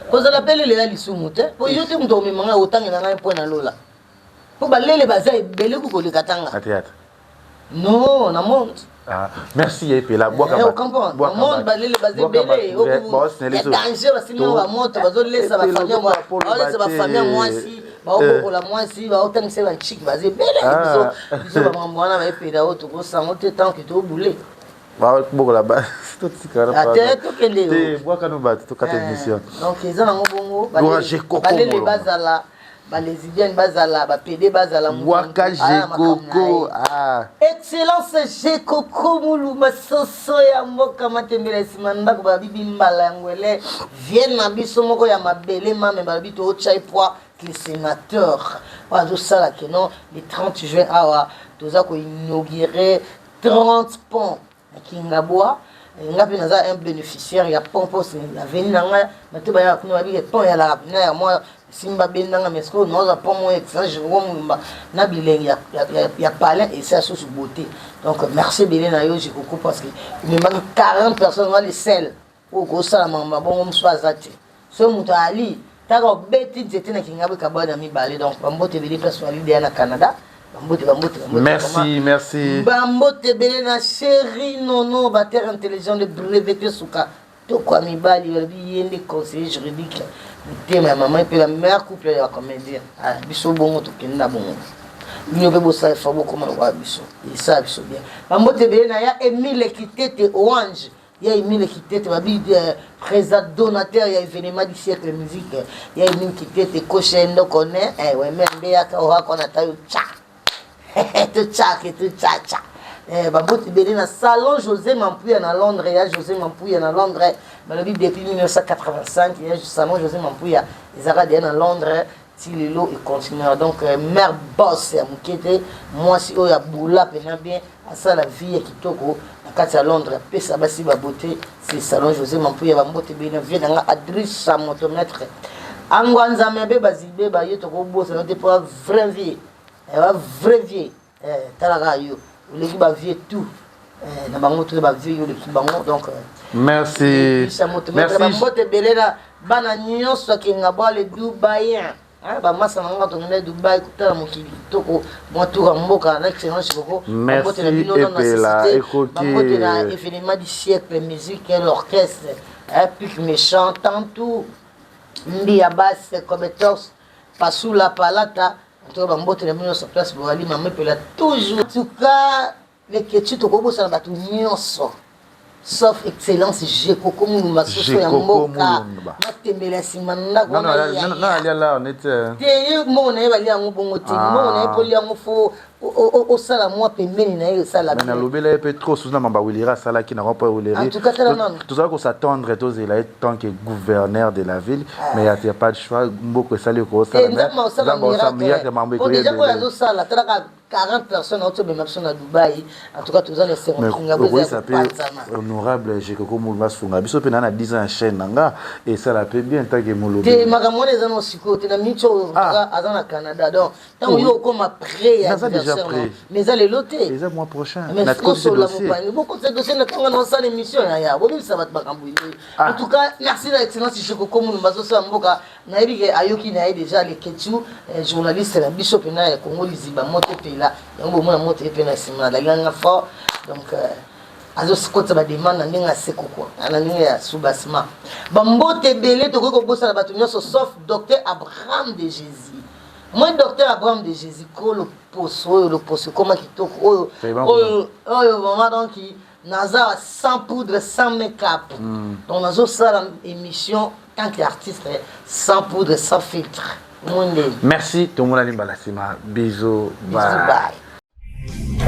Kozala mpe lele eza lisumu te po yo te moto akomema ngai otangela ngai mpo na lola mpo balele baza ebele ku koleka tanga Na théâtre? Non, na monde. Ah, merci ya epela bwaka. Eh, ocomprendre, na monde balele baza ebele ya danger, basili yango bamoto bazolesa bafamille, baolesa bafamille ya mwasi, baobokola mwasi, baotangisa bachiki baza ebele. Biso biso bamakambo wana baepela oyo tokosango te tant que tobule. Bokola totikala. Ah, te tokende. Te bwaka no bato tokata émission. Donc eza nango bongo. Bwaka Jekoko balele Molongo. Bazala balesbienne, bazala bapédé, bazala moto Bwaka aya na makambo na ye. Jekoko ah. Excellence Jekoko Muluma soso ya mboka matembela nsima ndako babibi mbala ya ngwele vienne na biso moko ya mabele mame balobi tootya epoi le sénateur oyo azosala keno le 30 juin awa toza koinaugure 30 pont na Kingabwa. Nga mpe naza un bénéficiaire ya pont mpo na veni na ngai bato bayaka kuna babike pont eyalaka mpena ya mwa simba bendanga, mais sikoyo naoza pont moko excellent Jekoko Mulumba na bilengi ya palin esa susu beauté. Donc merci ebele na yo Jekoko parce que omemaki 40 personnes wana le sel oyo kosala makambo bongo mosusu aza te. Soki moto ali Taka obeti nzete na Kingabwa ekabwana na mibale. Donc bambote ebele place wali deya na Canada. Bambote, bambote, bambote. Merci, merci. Bambote ebele na chéri Nono, batteur intelligent de breveté suka. Tokwa mibali balobi ye nde conseiller juridique motema ya mama mpe la meilleure couple ya comédien. Ah, biso bongo tokende na bongo. Bino mpe bosala effort bokoma lokola biso. Esala biso bien. Bambote ebele na ya Emile Kitete Orange. Ya Emile Kitete babi euh, président donateur ya événement du siècle musique. Ya Emile Kitete kosha ndoko ne eh weme mbeyaka ohako na tayo cha. Tochake tochacha. Eh, bambote ebele na salon José Mampuya na Londres, ya José Mampuya na Londres balobi depuis 1985 ya salon José Mampuya ezalaka deya na Londres ti lelo econtinue. Donc euh, mère boss ya moke te, mwasi oyo abula mpena bien, asala vie ya kitoko na kati ya Londres, apesa basi babote. C'est salon José Mampuya. Bambote ebele na vie na nga Adrissa motomètre angwa nzambe abe bazibe baye tokobosana te mpo vrai vie, vrai vie. Tala kaka yo oleki ba vie tout na bango tout ba vie yo oleki bango donc. Merci. Merci. Bambote ebele na bana nyonso akenga bwa le Dubaïen, bamasa na nga tokende Dubai kotala mokili kitoko, mwa tour ya mboka na excellence koko. Bambote na bino na bambote na événement du siècle musique, l'orchestre pic méchant tantou mbi ya basse cobetos pasula palata. En tout cas bambote na bino nyonso place boali mama epela toujours. En tout cas leketsu tokobosana bato nyonso sauf excellence Jekoko Mulumba, soso ya mboka, matembele ya nsima ndako te. Ye mbongo na ye balia yango bongo te, mbongo na ye mpo lia yango fo osala mwa pembeni na ye osala. Nalobela ye mpe trop susu na mamba Welera asalaki na rond-point Welera. Tozala kos'attendre, tozela ye tant que gouverneur de la ville, mais ya a pas de choix, mboka esali kosala miracle mambo. Déjà oyo azosala, talaka 40 personnes auti obema biso na Dubai. En tout cas toza na esengo. Okoyisa mpe honorable Jekoko Mulumba asunga biso mpe na 10 ans ya chaîne na nga, esala mpe bien tant que molobi. Te, makambo wana eza na sikoyo te na miniti oyo aza na Canada. Donc ntango yo okoma prêt ya anniversaire, mais eza lelo te. Eza mois prochain. Osola mopangi bokotisa dossier na ntango na osala émission ya bobimisa bato makambo. En tout cas merci na excellence Jekoko Mulumba, azosala mboka. Nayebi ke ayoki na ye déjà Leketu, journaliste na biso mpena ya Congo Liziba, moto epela yango bomona moto ye mpe na nsima nalinganga fort. Donc azokotisa bademande na ndenge ya seko kua, na ndenge ya soubassement. Bambote ebele, tokoki kobosana bato nyonso sauf docteur Abraham de Jésus. Moi docteur Abraham de Jésus ko loposo oyo, loposo ekoma kitoko oyo oyo oyo vraiment. Donc naza sans poudre, sans make-up. Donc nazosala émission tant qu'artiste sans poudre, sans filtre. Monde. Merci, tomonani mbala nsima. Bisous. Bye, bye.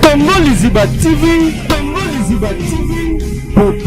Congo Liziba TV, Congo Liziba TV.